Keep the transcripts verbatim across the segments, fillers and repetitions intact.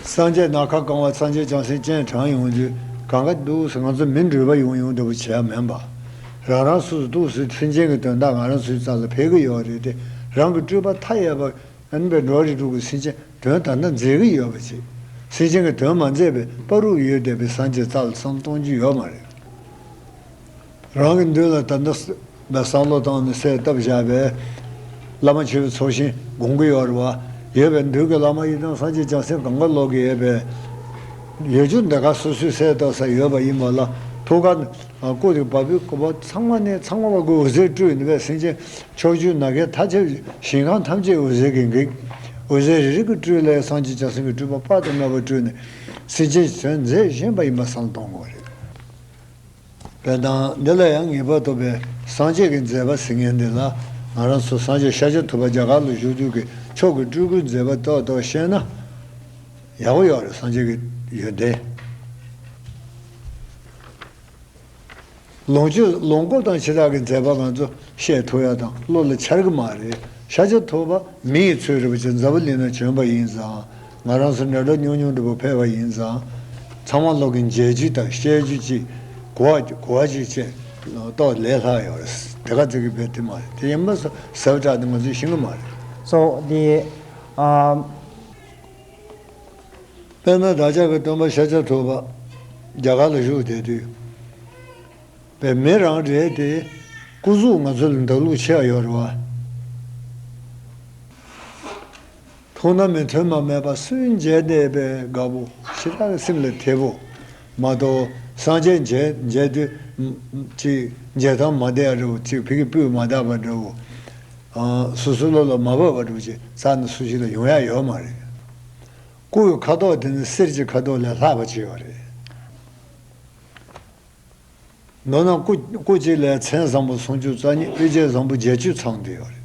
སངས་རྒྱས་ནམ་མཁའ་གང་བ་སངས་རྒྱས་བྱང་སེམས་སྤྱན་དྲངས་ཡོང་དུས་གང་ག་འདུག་ཟེར། ང་ཚོ་མི་འགྲོ་བ་ཡོང་ཡོང་འདྲ་པོ་བྱས་མིན་པ། རང་རང་སོ་སོ་འདུག་ཟེར། སེམས་ཅན་གྱི་དོན་དག་ང་རང་ཚོའི་རྩ་ལ་ཕེབས་ཀྱི་ཡོད་རེད་དེ། རང་གི་སྤྲུལ་པ་མཐའ་ཡས་པ་ཨ་ནི་པའི་འགྲོ་བ་རིགས་དྲུག་གི་སེམས་ཅན་དོན་ད་ལྟ་མཛད་ཀྱི་ཡོད་པ་ཅིག། སེམས་ཅན་གྱི་དོན་མ་མཛད་པའི་བར་དུ་ཡོད་བསྡད་པའི་སངས་རྒྱས་རྩ་ལ་བསམ་གཏོང་རྒྱུ་ཡོད་མ་རེད། རང་གི་མདུན་ལ་ད་ལྟ་བསམ་བློ་བཏང་ནས་གསལ་བཏབ་བཞག་པས། བླ་མ་མཆོད་པའི་ཚོགས་ཞིང་དགོངས་ཀྱི་ཡོད་རེད་བ། ཡོད་པའི་མདུན་གྱི་བླ་མ་ཡི་དམ་སངས་རྒྱས་བྱང་སེམས་གང་ག་ལོག་གི་ཡོད་པས། ཡོད་རྒྱུ་འདི་ག་སོ་སོའི་གསལ་བཏབ་ས་ཡོད་པ་ཡིན་པ་ལ། ཐུགས་ཀ་སྐུ་དེ་བ་སྤུའི་ཀོ་བ་ཚང་མ་ནས་ཚང་མ་བ་གི་འོད་ཟེར་སྤྲོས་ནས་པས། སེམས་ཅན་ཕྱོགས་བཅུའི་ནམ་མཁའི་མཐའ་ཁྱབ་ཞིང་ཁམས་ཐམས་ཅད་འོད་ཟེར་གྱིས་འགེངས། འོད་ཟེར་རེ་རེ་གི་སྤྲོས་ལས་སངས་རྒྱས་བྱང་སེམས་ཀྱི་སྤྲུལ་པ་དཔག་ཏུ་མེད་པ་སྤྲོས་ནས་སེམས་ཅན་གྱི་དོན་མཛད་བཞིན་པ་ཡིན་པ་བསམ་གཏོང་དགོས་རེད། དཔེར་ན་འདི་ལ་ཡང་ངེས་པར་དུ་པའི་སངས་རྒྱས་ཀྱི་མཛད་པ་ཟེར་མཁན་འདི་ལ། ང་རང་ཚོ་སངས་རྒྱས་ཤཱཀྱ་ཐུབ་པ་རྒྱ་གར་ལ་བཞུགས་དུས་ཀྱི་མཆོག་གི་སྤྲུལ་སྐུའི་མཛད་པ་ཏག་ཏག་ཤེས་ན་ཡག་པོ་ཡོད་རེད། སངས་རྒྱས་ཀྱི་ཡོན་ཏན། ལོངས་སྤྱོད་ལོངས་སྐུ་དང་བྱེ་བྲག་གི་མཛད་པ་ང་ཚོ་བཤད་ཐུབ་ཡ་དང་བློ་ལ་འཆར་གི་མ་རེད། ཤཱཀྱ་ཐུབ་པ་མི་ཡི་ཚུལ་རེད་པ་ཅིག་འཛམ་བུ་གླིང་ན་བྱོན་པ་ཡིན་ཙང་། ང་རང་ཚོ་འདྲ་འདྲ་ཉུང་ཉུང་འདྲ་པོ་ཕེབས་པ་ཡིན་ཙང་། ཚང་མ་ལོག་གི་མཇལ་རྒྱུ་དང་བཤད་རྒྱུ་ཅིག་གོ་བ་གོ་བ་ཅིག་བྱས་ཏོག་ལས་སླ་ཡོད་རེད། དེ་ག་ཚོད་ཀྱི་བེད་དེ་མ་རེད། དེ་ཡིན་པ་སོ་ཟབ་དྲག་དེ་ང་ཚོས་ཤེས་གི་མ་རེད། སོ་དེ་ཨ། དཔེར་ན་བདག་ཅག་གི་སྟོན་པ་ཤཱཀྱ་ཐུབ་པ་རྒྱ་གར་ལ་བཞུགས་བསྡད་དུས། པའི་མི་རང་རེད་དེ། སྐུ་གཟུགས་ང་ཚོ་ལ་འདུག་ལུགས་ཆེ་བ་ཡོད་རེད་བ། མཐོང་ན་མི་མཐུན་པ་མེད་པ་སུས་མཇལ་བསྡད་པའི་དགའ་པོ་ཞེ་དྲག་གི་སེམས་ལ་དེ་པོ་མ་གཏོགས། སངས་རྒྱས་མཇལ་མཇལ་དུས་ཅིག་མཇལ་ཐང་མ་བསྡད་ཡ་འདྲ་བོ་ཅིག་ཕ་གི་སྤུས་མ་དག་པ་འདྲ་བོ། སོ་སོ་བློ་ལ་མ་བབས་པ་འདྲ་བོ་ཅིག་རྩ་ནས་སུ་ཞིག་ལ་ཡོང་ཡ་ཡོད་མ་རེད། སྐུ་ཡི་ཁ་དོག་དེ་ནི་གསེར་གྱི་ཁ་དོག་ལས་ལྷག་པ་ཅིག་ཡོད་རེད། མདོར་ན་སྐུ་སྐུ་གཅིག་ལ་མཚན་བཟང་པོ་སུམ་ཅུ་རྩ་གཉིས། དབུ་རྒྱན་བཟང་པོ་བརྒྱད་ཅུ་ཚང་བསྡད་ཡོད་རེད།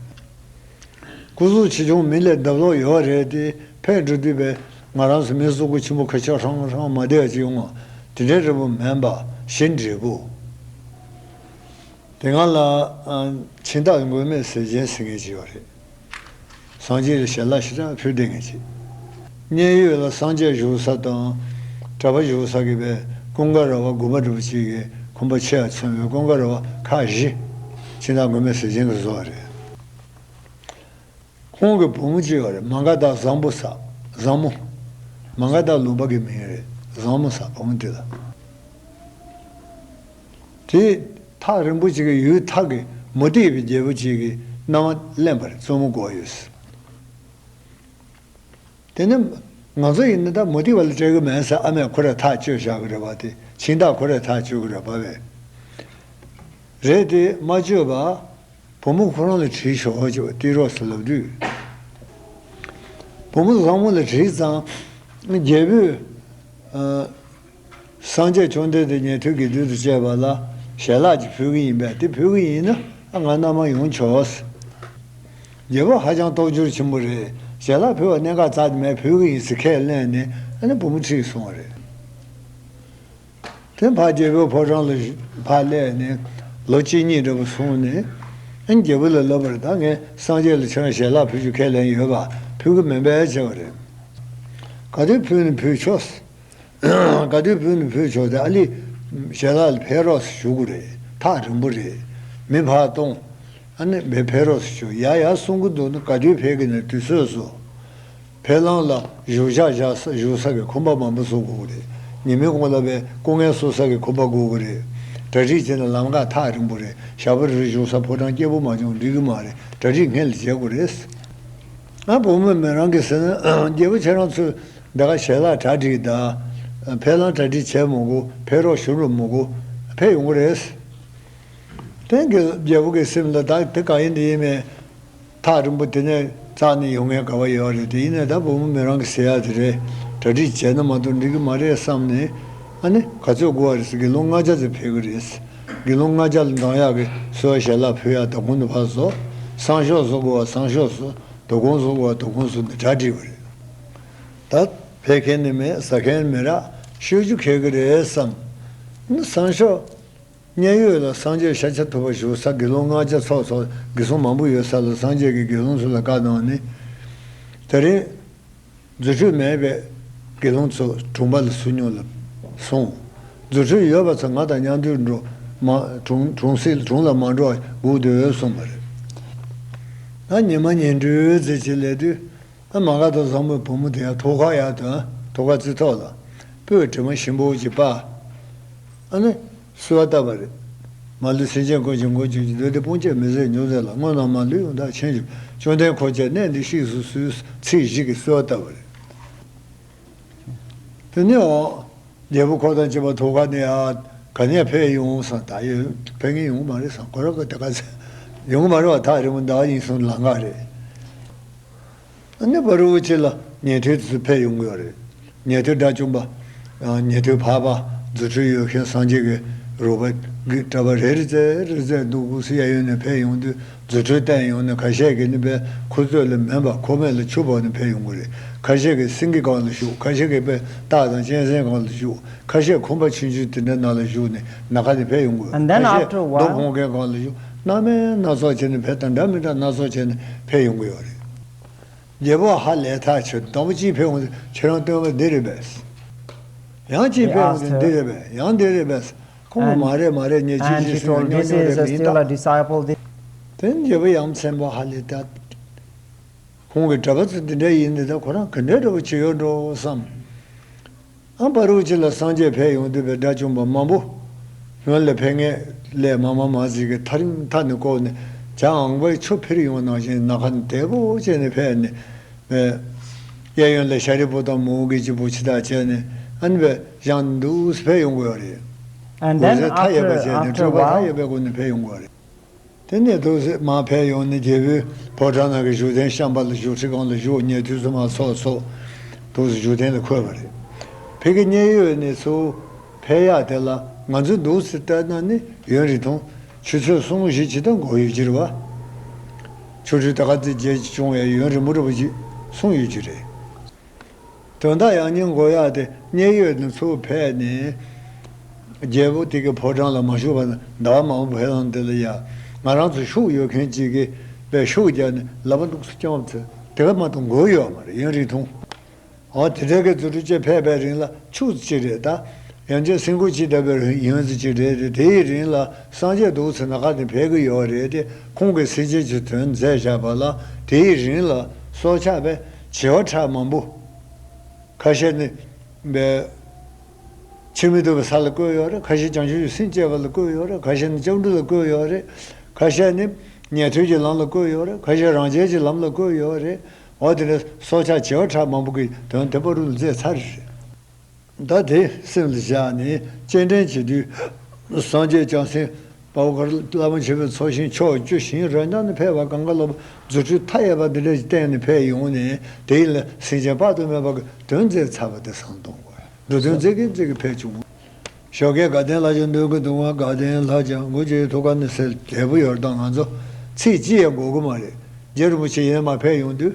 སྐུ་གཟུགས་ཆེ་ཆུང་མི་ལས་ལྡབ་ལོག་ཡོད་རེད་དེ། ཕེབས་འགྲོ་དུས་པས་ང་རང་ཚོ་མི་གཟུགས་པོ་ཆེན་པོ་ཁ་ཤས་ཧྲང་ཧྲང་མ་བསྡད་ཅིག་ཡོང་བ་དེ་འདྲའི་འདྲ་པོ་མིན་པ་ཞེ་འགྲིག་པོ། དེ་སྔ་ལ་ཨ་ཕྱི་ཟླ་མགོན་མེད་ཟས་སྦྱིན་ཟེར་མཁན་ཅིག་ཡོད་རེད། སངས་རྒྱས་ལ་ཞལ་ལག་ཞེ་དྲག་ཕུལ་བསྡད་མཁན་ཅིག། མཉན་ཡོད་ལ་སངས་རྒྱས་བཞུགས་ས་དང་གྲྭ་པ་བཞུགས་ས་གི་པའི་ཀུན་དགའ་ར་བ་དགོན་པ་འདྲ་པོ་ཅིག་གི་ཁང་པ་ཆེ་བ་མཚོན་པའི་ཀུན་དགའ་ར་བ་ཁག་བཞི་ཕྱི་ཟླ་མགོན་མེད་ཟས་སྦྱིན་གྱིས་བཟོས་པ་རེད། ཁོང་གི་བུ་མོ་གཅིག་ཡོད་རེད། མ་ག་དྷ་བཟང་པོ་ཟེར། བཟང་མོ། མ་ག་དྷ་ལུང་པ་གི་མིང་རེད། བཟང་མོ་ཟེར་བུ་མོ་དེ་ལ། དེས་ཐག་རིང་པོ་ཅིག་གི་ཡུལ་ཐག་གི་མུ་སྟེགས་པའི་རྒྱལ་པོ་ཅིག་གི་མནའ་མ་ལེན་པར་བཙུན་མོ་དགོས་ཡོད་ཟེར། དེ་ནི་ང་ཚོ་ཡིན་ན་ད་མུ་སྟེགས་པ་ལ་སྤྲད་གི་མེད་ཟེར། ཨ་མས་ཁོ་ར་ཐག་གཅོད་བཞག་གི་རེད་པ། དེ་ཕྱི་ཟླ་ཁོ་ར་ཐག་གཅོད་གི་རེད་པ་བས། རེད་དེ་མ་གཅོད་པ། བུ་མོ་ཁོ་རང་ལ་དྲིས་ཤོག་ཅེས་པ་ཏི་རོ་སི་ལབ་དུས། བུ་མོ་བཟང་མོ་ལ་དྲིས་ཙང་། རྒྱལ་པོས། ཨ། སངས་རྒྱས་བཅོམ་ལྡན་འདས་ཉན་ཐོས་དགེ་འདུན་དུ་བཅས་པ་ལ་ཞལ་ལག་ཅིག་ཕུལ་གི་ཡིན་པས། དེ་ཕུལ་གི་ཡིན་ན་ཨ་ང་མནའ་མ་ཡོང་ཆོག་ཟེར། རྒྱལ་པོ་ཧ་ཅང་སྟོབས་འབྱོར་ཆེན་པོ་རེད། ཞལ་ལག་ཕུལ་བ་གནད་འགག་རྩ་དེ་མེད། ཕུལ་གི་ཡིན་ཟེར་ཁས་ལེན་ནས་ཨ་ནི་བུ་མོ་ཁྲིད་སོང་བ་རེད། དེ་ཕར་རྒྱལ་པོའི་ཕོ་བྲང་ལ་ཕར་སླེབས་ནས་ལོ་གཅིག་གཉིས་འདྲ་པོ་སོང་ནས། ཨ་ནི་རྒྱལ་པོ་ལ་ལབ་པ་རེད། ད་ངས་སངས་རྒྱས་ལ་ཁྱེད་རང་ཞལ་ལག་ཕུལ་རྒྱུ་ཁས་ལེན་ཡོད་པ། ཕུལ་གི་མིན་པས་བྱས་པ་རེད། ག་དུས་ཕུལ་ནས་ཕུལ་ཆོག་ཟེར། ག་དུས་ཕུལ་ནས་ཕུལ་ཆོག་དེ་ཨ་ལི་ཞལ་ལག་ལ་ཕེབས་རོགས་ཞུ་དགོས་རེད། ཐག་རིང་པོ་རེད། མི་ཕར་གཏོང་། ཨ་ནི་མི་ཕེབས་རོགས་ཞུ་ཡ་ཡ་གསུང་གི་འདུག་ན། ག་དུས་ཕེབས་ཀྱི་ན་དུས་ཚོད་བཟོ། ཕེབས་ལམ་ལ་བཞུགས་ཤག་བཞག་ས་བཞུགས་ས་གི་ཁང་པ་མང་པོ་བཟོ་དགོས་ཀྱི་རེད། ཉི་མའི་གུང་ལ་བའི་སྐུ་ངལ་གསོ་ས་གི་ཁང་པ་དགོས་ཀྱི་རེད། གྲ་སྒྲིག་བྱས་ན་ལམ་ཁ་ཐག་རིང་པོ་རེད། ཞག་པོ་རེ་རེ་བཞུགས་ས་ཕོ་བྲང་སྐྱིད་པོ་མ་བྱུང་འགྲིག་གི་མ་རེད། གྲ་སྒྲིག་སྔོན་ལ་བྱེད་དགོས་རེད། ང་བུ་མོ་མི་རང་གིས་ཟེར་ན། རྒྱལ་པོ་ཁྱེད་རང་ཚོས་འདི་ག་ཞལ་ལག་གྲ་སྒྲིག་དང་། ཕེབས་ལམ་གྲ་སྒྲིག་བྱས་མི་དགོས། ཕེབས་རོགས་ཞུ་རོགས་མི་དགོས། ཕེབས་ཡོང་གི་རེད། དེ་གི་རྒྱལ་པོ་གི་སེམས་ལ་ད་དེ་གང་ཡིན་དེ་ཡིན་མེད། ཐག་རིང་པོ་དེ་ནས་རྩ་ནས་ཡོང་ངེས་ག་བ་ཡོད་རེད། དེ་ཡིན་ནའི་ད་བུ་མོ་མི་རང་གི་ཟེར་ཡ་དེ་རེད། གྲ་སྒྲིག་བྱས་ན་མ་གཏོགས་འགྲིག་གི་མ་རེད་བསམ་ནས། ཨ་ནི་ག་ཚོད་དགོས་པ་རེད་ཟེར། དགེ་སློང་ལྔ་བརྒྱ་ཙམ་ཕེབས་གི་རེད། དགེ་སློང་ལྔ་བརྒྱ་ལ་འདང་ཡག་གི་གསོལ་བ་ཞལ་ལག་ཕུལ་ཡག་དོ་དགོང་དུ་ཕར་བཟོ། སང་ཞོགས་བཟོ་དགོས་པ་སང་ཞོགས་བཟོ། དོ་དགོང་བཟོ་དགོས་པ་དོ་དགོང་བཟོ་ནས་གྲ་སྒྲིག་པ་རེད། ད་ཕེབས་མཁན་ནི་མེད། ཟ་མཁན་མི་རག་ཤོད་རྒྱུ་ཁེལ་གི་རེད་བསམ། ཨ་ནི་སང་ཞོགས། མཉན་ཡོད་ལ་སངས་རྒྱས་ཤཱཀྱ་ཐུབ་པ་བཞུགས་ས། དགེ་སློང་ལྔ་བརྒྱ་ཚོགས་ཚོགས་དགེ་སློང་མང་པོ་ཡོད་ས་ལ་སངས་རྒྱས་ཀྱིས་དགེ་སློང་ཚོ་ལ་བཀའ་གནང་ནས། དེ་རིང་རྫུ་འཕྲུལ་མེད་པའི་ དགེ་སློང་ཚོ་གྲོང་པ་ལ་ཚུར་ཉོ་ལ་སོང་། རྫུ་འཕྲུལ་ཡོད་པ་ཚོ་ང་དང་མཉམ་དུ་འགྲོ། མ་གྲོང་གྲོང་གསེབ་གྲོང་ལ་མ་འགྲོ་བར་སྒུག་སྡོད་གསུངས་པ་རེད། ད་ཉི་མ་ཉི་དྲུག་ཙམ་ཅིག་སླེབས་དུས། ཨ་མ་ག་དང་བཟང་མོའི་བུ་མོ་དེ་ཡང་ཐོག་ཁར་ཡར་དོན། ཐོག་ཁ་རྩེ་ཐོག་ལ་སྤོས་དྲི་མ་ཞིམ་པོ་ཅིག་སྤར། ཨ་ནི་གསོལ་བ་བཏབ་པ་རེད། མ་ལུས་སེམས་ཅན་ཀུན་གྱི་མགོན་ཁྱོད་ཀྱི། འདོད་དེ་སྤོང་བྱེད་མི་ཟད་མྱུར་མཛད་ལ། དངོས་རྣམས་མ་ལུས་ཡང་དག་མཁྱེན་ཞིང་། བཅོམ་ལྡན་འཁོར་བཅས་གནས་འདིར་གཤེགས་སུ་གསོལ། ཚིག་བཞི་གི་གསོལ་བ་བཏབ་པ་རེད། དེ་ནས་འོ། རྒྱལ་པོ་ཁོ་དང་བཅས་པ་ཐོག་ཁ་ནས་ཨ་ག་ནས་ཕེབས་ཡོང་བསམ། ད་ཡོད་ཕེབས་མཁན་ཡོང་གི་མ་རེད་བསམ། ཁོ་རང་གི་དེ་ག་ཚོད་ཡོང་གི་མ་རེད་བ། ཐག་རིང་པོ་ཟླ་བ་གཉིས་གསུམ་ལང་ག་རེད། ཨ་ནི་བར་དུ་ཅིག་ལ་ཉན་ཐོས་དེ་ཚོ་ཕེབས་ཡོང་གི་ཡོད་རེད། ཉན་ཐོས་དགྲ་བཅོམ་པ། ཉན་ཐོས་འཕགས་པ། རྫུ་འཕྲུལ་ཡོད་མཁན་སངས་རྒྱས་ཀྱི་རོལ་པ་གི་གྲྭ་པ་རེ་རེ་བཙལ་རེ་བཙལ་འདུག་གུ་སི་གཡས་གཡོན་ནས་ཕེབས་ཡོང་དུས། རྫུ་འཕྲུལ་བསྟན་ཡོང་ནས་ཁ་ཤས་ཀྱིས་ནི་པའི་ཁུ་ཚུར་ལ་མེ་འབར་ཁོག་སྨད་ལ་ཆུ་བབས་ནས་ཕེབས་ཡོང་གི་རེད། ཁ་ཤས་ཀྱིས་སེང་གེ་སྒང་ལ་བཞུགས། ཁ་ཤས་ཀྱིས་པའི་སྟག་དང་གཅན་གཟན་སྒང་ལ་བཞུགས། ཁ་ཤས་ཁོམ་པ་ཆུང་ཆུང་དེ་འདྲ་ནང་ལ་བཞུགས་ནས་ནམ་མཁའ་ནས་ཕེབས་ཡོང་གི་ཡོད། And then ཁ་ཤས་after a རྡོ་while, འཕངས་མཁན་སྒང་ལ་བཞུགས། སྣ་མིན་སྣ་ཚོགས་བྱས་ནས་ཕེབས་དང་འདྲ་མི་འདྲ་སྣ་ཚོགས་བྱས་ནས་ཕེབས་ཡོང་གི་ཡོད་རེད། རྒྱལ་པོ་ཧ་ལས་ཐག་ཆོད། དང་པོ་གཅིག་ཕེབས་འོང་དུས་ཁྱེད་རང་སྟོན་པ་འདི་རེད་པས། ཡང་གཅིག they ཕེབས་འོང་asked དུས་འདི her, རེད་པས། ཡང་འདི་རེད་པས། ཁོང་གིས་and མ་རེད་མ་རེད། ངས་ཅི and she ཞིག་ཟེར་told, ན་སྙམ་this སྙམ་is རེད། མིན་still a ད་disciple. This དེ་རྒྱལ་པོ་ཡ་མཚན་པོ་ཧ་ལས་ད། ཁོང་གི་གྲྭ་པ་ཚོ་འདི་འདྲ་ཡིན་ནི་ད་ཁོ་རང་ག་འདྲའི་འདྲ་པོ་བྱེད་ཡོད་འགྲོ་བསམ། ཨ་བར་དུ་ཅིག་ལ་སངས་རྒྱས་ཕེབས་ཡོང་དུས་པའི་དགྲ་བཅོམ་པ་མང་པོ། སྔོན་ལ་ཕེབས་མཁན་ལས་མང་མང་མང་ཞིག་གིས་ཐག་རིང་ཐག་ནས་བསྐོར་ནས་བྱ་ངང་པའི་ཆུ་འཕུར་ཡོང་ནང་བཞིན་ནམ་མཁའ་ནས་དལ་པོ་བྱས་ནས་ཕེབས་ནས། གཡས་གཡོན་ལ་ཤཱ་རིའི་བུ་དང་མོའུ་འགལ་གྱི་བུ་ཆེ་ཐག་བྱས་ནས་ཨ་ནི་པའི་བཞེངས་འདུག་ཕེབས་ཡོང་གི་ཡོད་རེད། And འོད་then ཟེར་མཐའ་ཡས་པ་after, བྱས་ནས after a སྤྲུལ་པ་མཐའ་while, ཡས་པའི་སྒོ་ནས་ཕེབས་ཡོང་གི་ཡོད་རེད། དེ་ནས་འདུག་སེ་མར་ཕེབས་ཡོང་ནས་རྒྱལ་པོའི་ཕོ་བྲང་ནང་གི་བཞུགས་གདན་བཤམས་པ་ལ་བཞུགས། ཁྲི་སྒང་ལ་བཞུགས། ཉན་ཐོས་ཚོ་མར་ཚོགས་ཚོགས། འདུག་སེ་བཞུགས་གདན་ལ་འཁོད་པ་རེད། ཕ་གི་མཉན་ཡོད་ནས་ཚུར་ཕེབས་ཡག་དེ་ལ་ང་ཚོས་འདུག་སེ་བལྟས་ན་ནི་ཡུན་རིང་ཐུང་། ཆུ་ཚོད་གསུམ་བཞི་ཅིག་ད་འགོར་ཡོད་ཀྱི་རེད་བ། ཆོ་འཕྲུལ་ད་ག་ཚོད་རྒྱས་ཀྱི་བྱུང་བའི་ཡུན་རིང་པོ་འདྲ་པོ་ཅིག་སོང་ཡོད་ཀྱི་རེད། དོན་དག་ཡང་སྙིང་གོ་ཡག་དེ་མཉན་ཡོད་ནས་ཚུར་ཕེབས་ནས། རྒྱལ་པོ་དེ་གི་ཕོ་བྲང་ལ་མ་བཞུགས་པ་ན་ཟླ་བ་མང་པོ་ཕེབས་ལམ་དེ་ལ་ཡ། ང་རང་ཚོ་ཤུགས་ཡོད་མཁན་ཅིག་གིས་པའི་ཤུགས་རྒྱག་ནས་ལག་པ་འདུག་སེ་བརྐྱངས་པ་ཚོ་དེ་ག་མ་གཏོགས་འགོར་ཡོད་མ་རེད། ཡུན་རིང་ཐུང་། འོ་དེ་འདྲ་གི་རྫུ་འཕྲུལ་ཅིག་ཕེབས་པའི་རིང་ལ་ཆུ་ཅིག་རེད་ད། ཡང་ཅིན་སེང་གོ་ཅིག་བཏབ་པའི་ཡུན་ཅིག་རེད་དེ། དེའི་རིང་ལ་སངས་རྒྱས་འདུག་སེ་ནམ་མཁའ་ནས་ཕེབས་ཀྱི་ཡོད་རེད་དེ། ཁོང་གིས་སེམས་ཅན་གྱི་དོན་མཛད་བཞག་པ་ལ། དེའི་རིང་ལ་སྲོག་ཆགས་པའི་བྱེ་བ་ཕྲག་མང་པོ། ཁ་ཤས་ནི་བའི་ཆུ་མི་འདུག་པའི་ས་ལ་བཀོད་ཡོད་རེད། ཁ་ཤས་བྱང་ཆུབ་ཀྱི་སེམས་བསྐྱེད་པ་ལ་བཀོད་ཡོད་རེད། ཁ་ཤས་ནི་སྐྱབས་འགྲོ་ལ་བཀོད་ཡོད་རེད། ཁ་ཤས་ནི་ཉན་ཐོས་ཀྱི་ལམ་ལ་བཀོད་ཡོད་རེད། ཁ་ཤས་རང་རྒྱལ་གྱི་ལམ་ལ་བཀོད་ཡོད་རེད། འོ་དེ་ནས་སྲོག་ཆགས་བྱེ་བ་ཕྲག་མང་པོ་གི་དོན་དེ་བར་དུ་མཛད་ཚར་རེད། ད་དེ་སེམས་ལ་བཞག་ནས་སྤྱན་འདྲེན་བྱེད་དུས། སངས་རྒྱས་བྱང་སེམས་དཔའ་བོ་གར་བླ་མ་མཆོད་པའི་ཚོགས་ཞིང་ཕྱོགས་བཅུ་ཞིང་རེ་ནང་ནས་ཕེབས་པ་གང་ག་ལ་རྫུ་འཕྲུལ་མཐའ་ཡས་པ་འདི་འདྲ་ཞིག་བསྟན་ནས་ཕེབས་ཡོང་ནས། དེ་ཡིན་ལ་སེམས་ཅན་དཔག་ཏུ་མེད་པ་གི་དོན་མཛད་ཚར་བ་དེ་བསམ་གཏོང་དགོས། འགྲོ་དོན་མཛད་ཀྱིན་མཛད་ཀྱིན་ཕེབས་བྱུང་། ཞོགས་ཀས་དགའ་ལྡན་ལྷ་བྱ་འདོད་ཀྱི་གདུང་བ། དགའ་ལྡན་ལྷ་བྱ་མགོན་ཁྱེད་ཐུགས་ཀ་ནས་ཟེར་ལེགས་པོ་ཡོད་རེད། ད་ང་ཚོ་ཚིག་གཅིག་ཡང་འགོར་གི་མ་རེད། རྗེ་རིན་པོ་ཆེ་ཡར་མར་ཕེབས་ཡོང་དུས།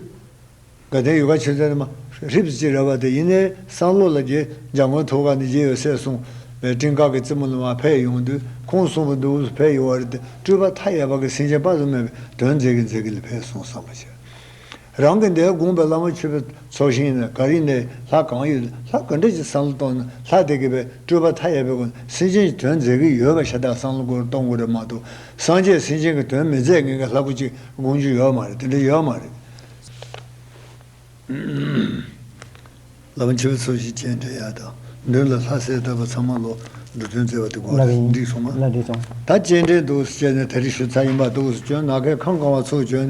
དགའ་ལྡན་ཡུལ་ཁ་ཆུ་ཚོད་ནས་མར་ཧྲིབ་ཅིག་རེད་པ། དེ་ཡིན་ནའི་བསམ་བློ་ལ་རྗེ་འཇམ་མགོན་ཐུགས་ཀ་ནས་རྗེ་ཡོད་ཚད་གསུངས་པའི་སྤྲིན་དཀར་གྱི་རྩེ་མོ་ལ་མར་ཕེབས་ཡོང་དུས། ཁོང་གསུངས་པ་འདུག་སེ་ཕེབས་ཡོང་བ་རེད་དེ། སྤྲུལ་པ་མཐའ་ཡས་པ་གི་སེམས་ཅན་དཔག་ཏུ་མེད་པའི་དོན་མཛད་ཀྱིན་མཛད་ཀྱིན་ལ་ཕེབས་སོང་བསམ་པ་བྱས། རང་གི་འདིར་དགོངས་པའི་བླ་མ་མཆོད་པའི་ཚོགས་ཞིང་ནས་ག་རེ་ནས་ལྷ་གང་ཡོད། ལྷ་ག་འདྲ་ཅིག་བསམ་བློ་གཏོང་ན་ལྷ་དེ་གིས་པའི་སྤྲུལ་པ་མཐའ་ཡས་པའི་སྒོ་ནས་སེམས་ཅན་གྱི་དོན་མཛད་ཀྱི་ཡོད་པ་ཤ་སྟག་བསམ་བློ་སྐོར་གཏོང་དགོས་རེད་མ་གཏོགས། སངས་རྒྱས་སེམས་ཅན་གྱི་དོན་མི་མཛད་མཁན་གྱི་ལྷ་སྐུ་གཅིག་དགོངས་རྒྱུ་ཡོད་མ་རེད། དེ་འདྲ་ཡོད་མ་རེད། བླ་མ་མཆོད་པའི་ཚོགས་ཞིང་སྤྱན་འདྲེན་ཡག་དང་མདུན་ལ་ལྷ་སྲས་བསྟན་པ་ཚང་མ་ལོ་འགྲོ་དོན་མཛད་པ་དེ་གོ་ལ་འགྲིག་སོང་ང་། ལ་འགྲིག་སོང་། ད་སྤྱན་འདྲེན་འདུག་སེ་བྱས་ནས་ད་རེས་ཞུ་ཚར་ཡིན་པ། འདུག་སེ་བྱོན། ནམ་མཁའི་ཁམས་གང་བ་ཚུར་བྱོན་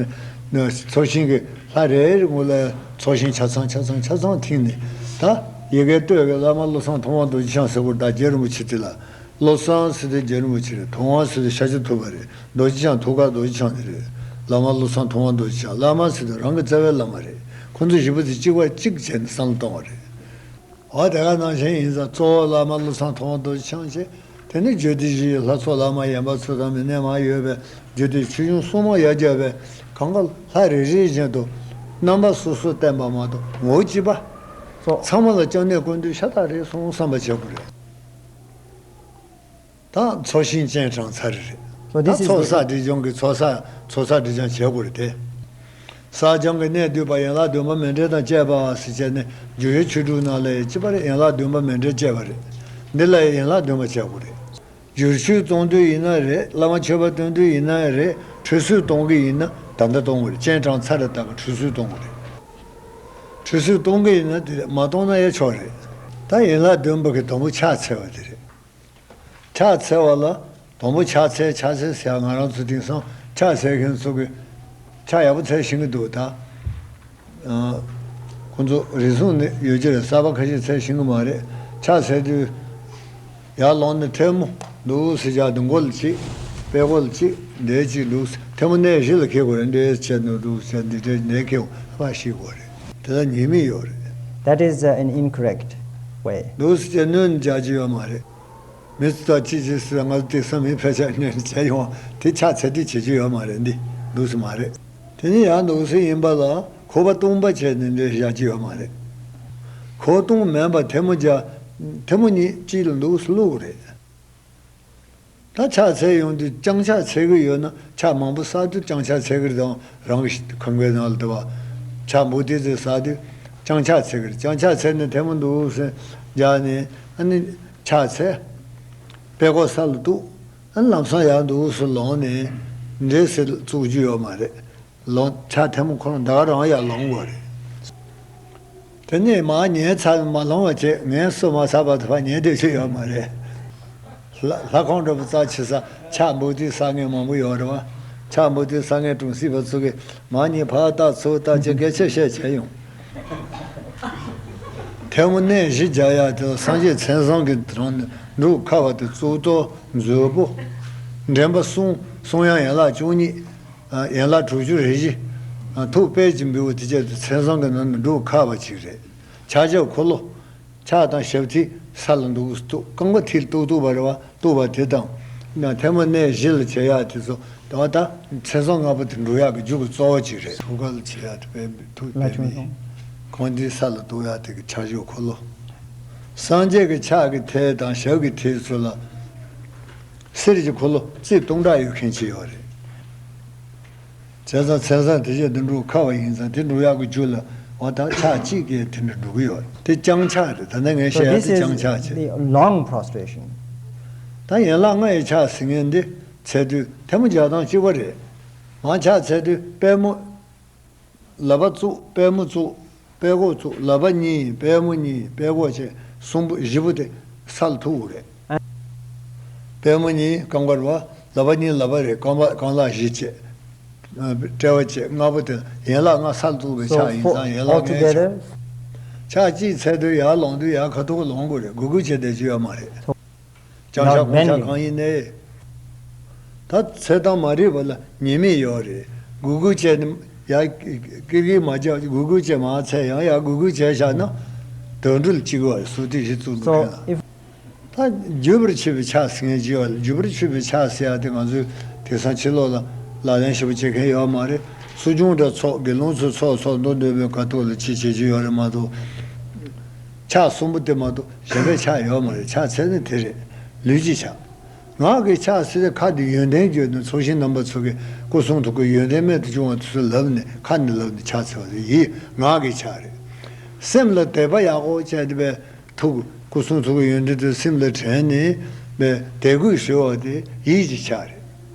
ནས་ཚོགས་ཞིང་གི་ལྷ་རེ་རེ་ངོ་ལ་ཚོགས་ཞིང་ཆ་ཚང་ཆ་ཚང་ཆ་ཚང་ཐིམ་ནས། ད་ཡི་གེ་སྟོད་ཀྱི་བླ་མ་བློ་བཟང་ཐུབ་དབང་རྡོ་རྗེ་འཆང་ཟེར་བ་དང་རྗེ་རིན་པོ་ཆེ་དེ་ལ། བློ་བཟང་ཟེར་དུས་རྗེ་རིན་པོ་ཆེ་རེད། ཐུབ་དབང་ཟེར་དུས་ཤཱཀྱ་ཐུབ་པ་རེད། རྡོ་རྗེ་འཆང་ཐུགས་ཀར་རྡོ་རྗེ་འཆང་དེ་རེད། བླ་མ་བློ་བཟང་ཐུབ་དབང་རྡོ་རྗེ་འཆང་། བླ་མ་ཟེར་དུས་རང་གི་རྩ་བའི་བླ་མ་རེད། ཁོང་ཚོ་བཞི་པོ་དེ་གཅིག་པ་གཅིག་བྱས་ནས་བསམ་བློ་གཏོང་བ་རེད། འོ་དེ་ག་ནང་བཞིན་ཡིན་ཙང་གཙོ་བོ་བླ་མ་བློ་བཟང་ཐུབ་དབང་རྡོ་རྗེ་འཆང་བྱས། དེ་ནས་རྒྱུད་སྡེ་བཞིའི་ལྷ་ཚོགས་བླ་མ་ཡན་པ་ཚོ་དང་མི་སྣ་མང་ཡོད་པས། རྒྱུད་སྡེ་ཆོས་འབྱུང་སྲུང་མ་ཡར་རྒྱས་པས། གང་ག་ལྷ་རེ་རེ་བཞིན་དུ་རྣམ་པ་སོ་སོ་བསྟན་པ་མ་གཏོགས་ངོ་བོ་གཅིག་པ། ཚང་མ་ལ་སྐྱབས་གནས་བསྐོར་དུས་ཤ་སྟག་རེད་སོང་བསམ་པ་བྱེད་དགོས་རེད། ད་ཚོགས་ཞིང་སྤྱན་དྲངས་ཚར་རེད། So ད this is ཚོགས་བསགས་སྒྲིབ་སྦྱོང་གི་ཚོགས་བསགས་ཚོགས་བསགས་སྒྲིབ་སྦྱོང་བྱེད་དགོས་རེད་དེ། ས་སྦྱང་གི་གནད་བསྡུས་པ་ཡན་ལག་བདུན་པ་མཎྜལ་དང་བཅས་པ་ཟེར་བྱས་ནས་སྦྱོར་བའི་ཆོས་དྲུག་ནང་ལ་ཡང་གཅིག་པ་རེད། ཡན་ལག་བདུན་པ་མཎྜལ་བཅས་པ་རེད། འདི་ལ་ཡང་ཡན་ལག་བདུན་པ་བྱ་དགོས་རེད། སྦྱོར་ཆོས་གཏོང་དུས་ཡིན་ན་རེད། བླ་མ་མཆོད་པ་གཏོང་དུས་ཡིན་ན་རེད། ཁྲུས་གསོལ་གཏོང་གི་ཡིན་ན་ད་ལྟ་གཏོང་དགོས་རེད། སྤྱན་དྲངས་ཚར་རེ་ད་ག་ཁྲུས་གསོལ་གཏོང་དགོས་རེད། ཁྲུས་གསོལ་གཏོང་གི་ཡིན་ན་དེ་རེད། མ་གཏོང་ན་ཡང་ཆོག་རེད། ད་ཡན་ལག་བདུན་པ་གི་དང་པོ་ཕྱག་འཚལ་བ་དེ་རེད། ཕྱག་འཚལ་བ་ལ་དང་པོ་ཕྱག་འཚལ་ཕྱག་འཚལ་ཟེར་ཡ། ང་རང་ཚོ་དེང་སང་ཕྱག་འཚལ་མཁན་ཚོ་གི་ཕྱག་ཡག་པོ་འཚལ་ཤེས་ཀྱི་འདུག་ད། ཨ། ཁོང་ཚོ་རེ་ཟུང་ནས་ཡོད་ཀྱི་རེད། གསར་པ་ཁ་ཤས་འཚལ་ཤེས་ཀྱི་མ་རེད། ཕྱག་འཚལ་དུས་ཡར་ལངས་ནས་ཐལ་མོ་འདུག་སེ་བཞག་དུས། མགོ་ལ་གཅིག་པད་ཀོ་ལ་གཅིག་འདྲ་གཅིག་འདུག་ཐལ་མོ་སྣེ་བཞི་ལ་འཁེལ་དགོས་རེད། འདྲ་བྱས་ནས་འདུག་སེ་འདི་འདྲ་འདྲ་འཁེལ་བ་ཕར་ཤེས་དགོས་རེད། དེ་ལ་ཉེས་དམིགས་ཡོད་རེད། That is, uh, an incorrect way. འདུག་སེ་བྱས་གནོན་རྒྱག་རྒྱུ་ཡོད་མ་རེད། མི་ཚོ་ཅི་བྱེད་ཟེར། ང་ཚོ་དེང་སང་མི་ཕལ་ཆེར་གནོན་བྱས་ཡོང་དེ་ཕྱག་འཚལ་དུས་བྱེད་རྒྱུ་ཡོད་མ་རེད། འདི་འདུག་སེ་མ་རེད། དེ་ནས་ཡང་འདུག་སེ་ཡིན་པ་ལ་ཁོག་པ་སྟོང་པ་བྱས་ནས་འདྲ་བཞག་རྒྱུ་ཡོད་མ་རེད། ཁོག་སྟོང་མིན་པ་ཐལ་མོ་སྦྱར། ཐལ་མོ་གཉིས་གཅིག་ལ་འདུག་སེ་བླུགས་རེད། ད་ཕྱག་འཚལ་ཡོང་དུས་བརྐྱངས་ཕྱག་འཚལ་གྱི་ཡོད་ན། ཕྱག་མང་པོ་བསགས་དུས་བརྐྱངས་ཕྱག་འཚལ་གྱི་རེད། དང་རང་གི་ཁང་པའི་ནང་ལ་དེ་བ་ཕྱག་འབུལ་དུས་ཚོད་བསགས་དུས་བརྐྱངས་ཕྱག་འཚལ་གྱི་རེད། བརྐྱངས་ཕྱག་འཚལ་ནས་ཐལ་མོ་འདུག་སེ་སྦྱར་ནས། ཨ་ནི་ཕྱག་འཚལ། པད་ཀོ་ས་ལ་གཏུགས། ཨ་ནི་ལམ་སང་ཡར་འདུག་སེ་ལངས་ནས་འདྲ་སེ་བཙུགས་རྒྱུ་ཡོད་མ་རེད། ལོང་། ཕྱག་ཐལ་མོ་ཁོ་རང་ད་ག་རང་ཡར་ལོང་དགོས་རེད། དེ་ནས་མར་ཉལ་ཚར་མ་ལོང་བ་བྱས། ངལ་གསོ་མ་ཚར་བར་དུ་ཕར་ཉལ་སྡོད་རྒྱུ་ཡོད་མ་རེད། ལྷ་ལྷ་ཁང་འདྲ་པོ་རྩ་ཆེ་ས། ཕྱག་འབུལ་དུས་བསགས་མཁན་མང་པོ་ཡོད་རེད་བ། ཕྱག་འབུལ་དུས་བསགས་མཁན་གྲོང་གསེབ་པ་ཚོ་གིས་མར་ཉལ་ཕར་ལྟ་ཚུར་ལྟ་བྱས་སྐད་ཆ་བཤད་བྱས་ཡོང་། ཐལ་མོ་སྣེ་བཞི་སྦྱར་ཡག་དེ་ལ་སངས་རྒྱས་མཚན་བཟང་གི་རང་ནས་འབྲུ་ཁ་བ་དེ་གཙུག་ཏོར་མཛོད་ཕུར། འདྲེན་པ་གསུམ། གསུམ་ཡང་ཡན་ལག་བཅུ་གཉིས། ཡན་ལག་དྲུག་ཅུ་རེ་བཞི། ཐུགས་དཔལ་གྱིས་འབུལ་བ་དེ་བཅས་དེ་མཚན་བཟང་གི་ནང་ནས་འབྲུ་ཁ་བ་ཅིག་རེད། ཕྱག་རྒྱ་འཁོར་ལོ། ཕྱག་དང་ཞབས་མཐིལ་ས་ལ་འདུག་སེ་གཏུགས། རྐང་པ་མཐིལ་གཏུག་གཏུགས་པ་རེད་བ། གཏུགས་པ་དེ་དང་། ཐལ་མོ་སྣེ་བཞི་ལ་བྱེད་ཡག་དེ་ཚོ། དེ་བ་ད་མཚན་བཟང་ལྔ་པོ་དེ་འགྲུབ་ཡག་གི་རྒྱུ་གི་གཙོ་བོ་ཅིག་རེད། ཐུགས་ཀ་ལ་བྱེད་ཡག་དེ་དཔལ་ཐུགས་དཔལ་མི། ལྷ་ཆོས་བཟང་། རྐང་མཐིལ་ས་ལ་གཏུགས་ཡག་དེ་གི་ཕྱག་རྒྱ་འཁོར་ལོ། སངས་རྒྱས་ཀྱི་ཕྱག་གི་མཐིལ་དང་ཞབས་ཀྱི་མཐིལ་ཚོ་ལ། གསེར་གྱི་འཁོར་ལོ་རྩིབས་སྟོང་ཕྲག་ཡོད་མཁན་ཅིག་ཡོད་རེད། བྱས་ཙང་མཚན་བཟང་དེ་བཞིན་དུ་འགྲུབ་ཁ་བ་ཡིན་ཙང་། དེ་འགྲུབ་ཡག་གི་རྒྱུ་ལ་འོ་ད་ཕྱག་གཅིག་གིས་དེ་འདྲ་འགྲུབ་ཀྱི་ཡོད་རེད། དེ་བརྐྱངས་ཕྱག་རེད། ད་ནི་ངས་So བཤད་ཡག this དེ་is བརྐྱངས་ཕྱག་བྱས། the long prostration. ད་ཡན་ལག་ལྔ་ཡི་ཕྱག་ཟེར་མཁན་འདི་འཚལ་དུས་ཐལ་མོ་སྦྱར་སྟངས་གཅིག་པ་རེད། མར་ཕྱག་འཚལ་དུས་པད་མོ། ལག་པ་བཙུགས། པད་མོ་བཙུགས། པད་ཀོ་བཙུགས། ལག་པ་གཉིས། པད་མོ་གཉིས། པད་ཀོ་བཅས་གསུམ་པོ་བཞི་པོ་དེ་ས་ལ་ཐུག་དགོས་རེད། པད་མོ་གཉིས་རྐང་པ་རེད་བ། ལག་པ་གཉིས་ལག་པ་རེད། རྐང་པ་རྐང་ལག་བཞི་བཅས། དཔྲལ་བ་བཅས་ལྔ་པོ་དེ་ཡན་ལག་ལྔ་ས་ལ་ཐུག་པའི So ཕྱག་ཡིན for ཙང་ཡན་ལག་ལྔའི་ཕྱག altogether, ཕྱག་གཅིག་འཚལ་དུས་ཡར་ལོང་དུས་ཡར་ཁ་ཐུག་ལོང་དགོས་རེད། གུག་གུག་བྱས་བསྡད་རྒྱུ་ཡོད་མ་རེད། བརྐྱངས་ཕྱག Not སྐོང་ཕྱག་bending. གང་ཡིན་ནའི། ད་འཚལ་སྟངས་མ་རིག་པ་ལ་ཉེས་དམིགས་ཡོད་རེད། གུག་གུག་བྱས་ནས་ཡར་ཀིར་ཀིར་མ་བརྒྱབ། གུག་གུག་བྱས་མར་འཚལ་ཡང་ཡར་གུག་གུག་བྱས་བཞག་ན་དོན་འགྲུལ་གཅིག་པ་རེད། སུ་དེ་བཞི་བཙུགས་འདུག་So མཁན་ལ། if ད་བརྗོད་པར་བྱེད་པའི་ཕྱག་ཟེར་མཁན་ཅིག་ཡོད་རེད། བརྗོད་པར་བྱེད་པའི་ཕྱག་ཟེར་ཡག་དེ་ང་ཚོས་དེང་སང་ཕྱི་ལོགས་ལ་ལག་ལེན་ཞེ་པོ་བྱེད་མཁན་ཡོད་མ་རེད། གསོ་སྦྱོང་འདྲ་ཚོགས། དགེ་སློང་ཚོ་ཚོགས་ཚོགས་མདོ་འདོན་པའི་ཁ་ཐུག་ལ་ཅི་བྱེད་ཀྱི་ཡོད་རེད་མ་གཏོགས། ཕྱག་གསུམ་པོ་དེ་མ་གཏོགས་གཞན་པའི་ཕྱག་ཡོད་མ་རེད། ཕྱག་འཚལ་ནི་དེ་རེད། ལུས་ཀྱི་ཕྱག་ངག་གི་ཕྱག་ཟེར་ཏེ་ཁ་འདི་ཡོན་ཏན་བརྗོད་ནས། ཚོགས་ཞིང་རྣམ་པ་ཚོ་གི་སྐུ་གསུང་ཐུགས་ཀྱི་ཡོན་ཏན་རྨད་དུ་བྱུང་བ་དེ་ཚོ་ལབ་ནས། ཁ་ནས་ལབ་ནས་ཕྱག་འཚལ་བ་དེ་ཡིད་ངག་གི་ཕྱག་རེད། སེམས་ལ་དད་པ་ཡག་པོ་བྱས་ཏེ་བས། ཐུགས་སྐུ་གསུང་ཐུགས་ཀྱི་ཡོན་ཏན་དེ་སེམས་ལ་དྲན་ནས་བས་དད་གུས་ཞུ་བ་དེ་ཡིད་ཀྱི་ཕྱག་རེད།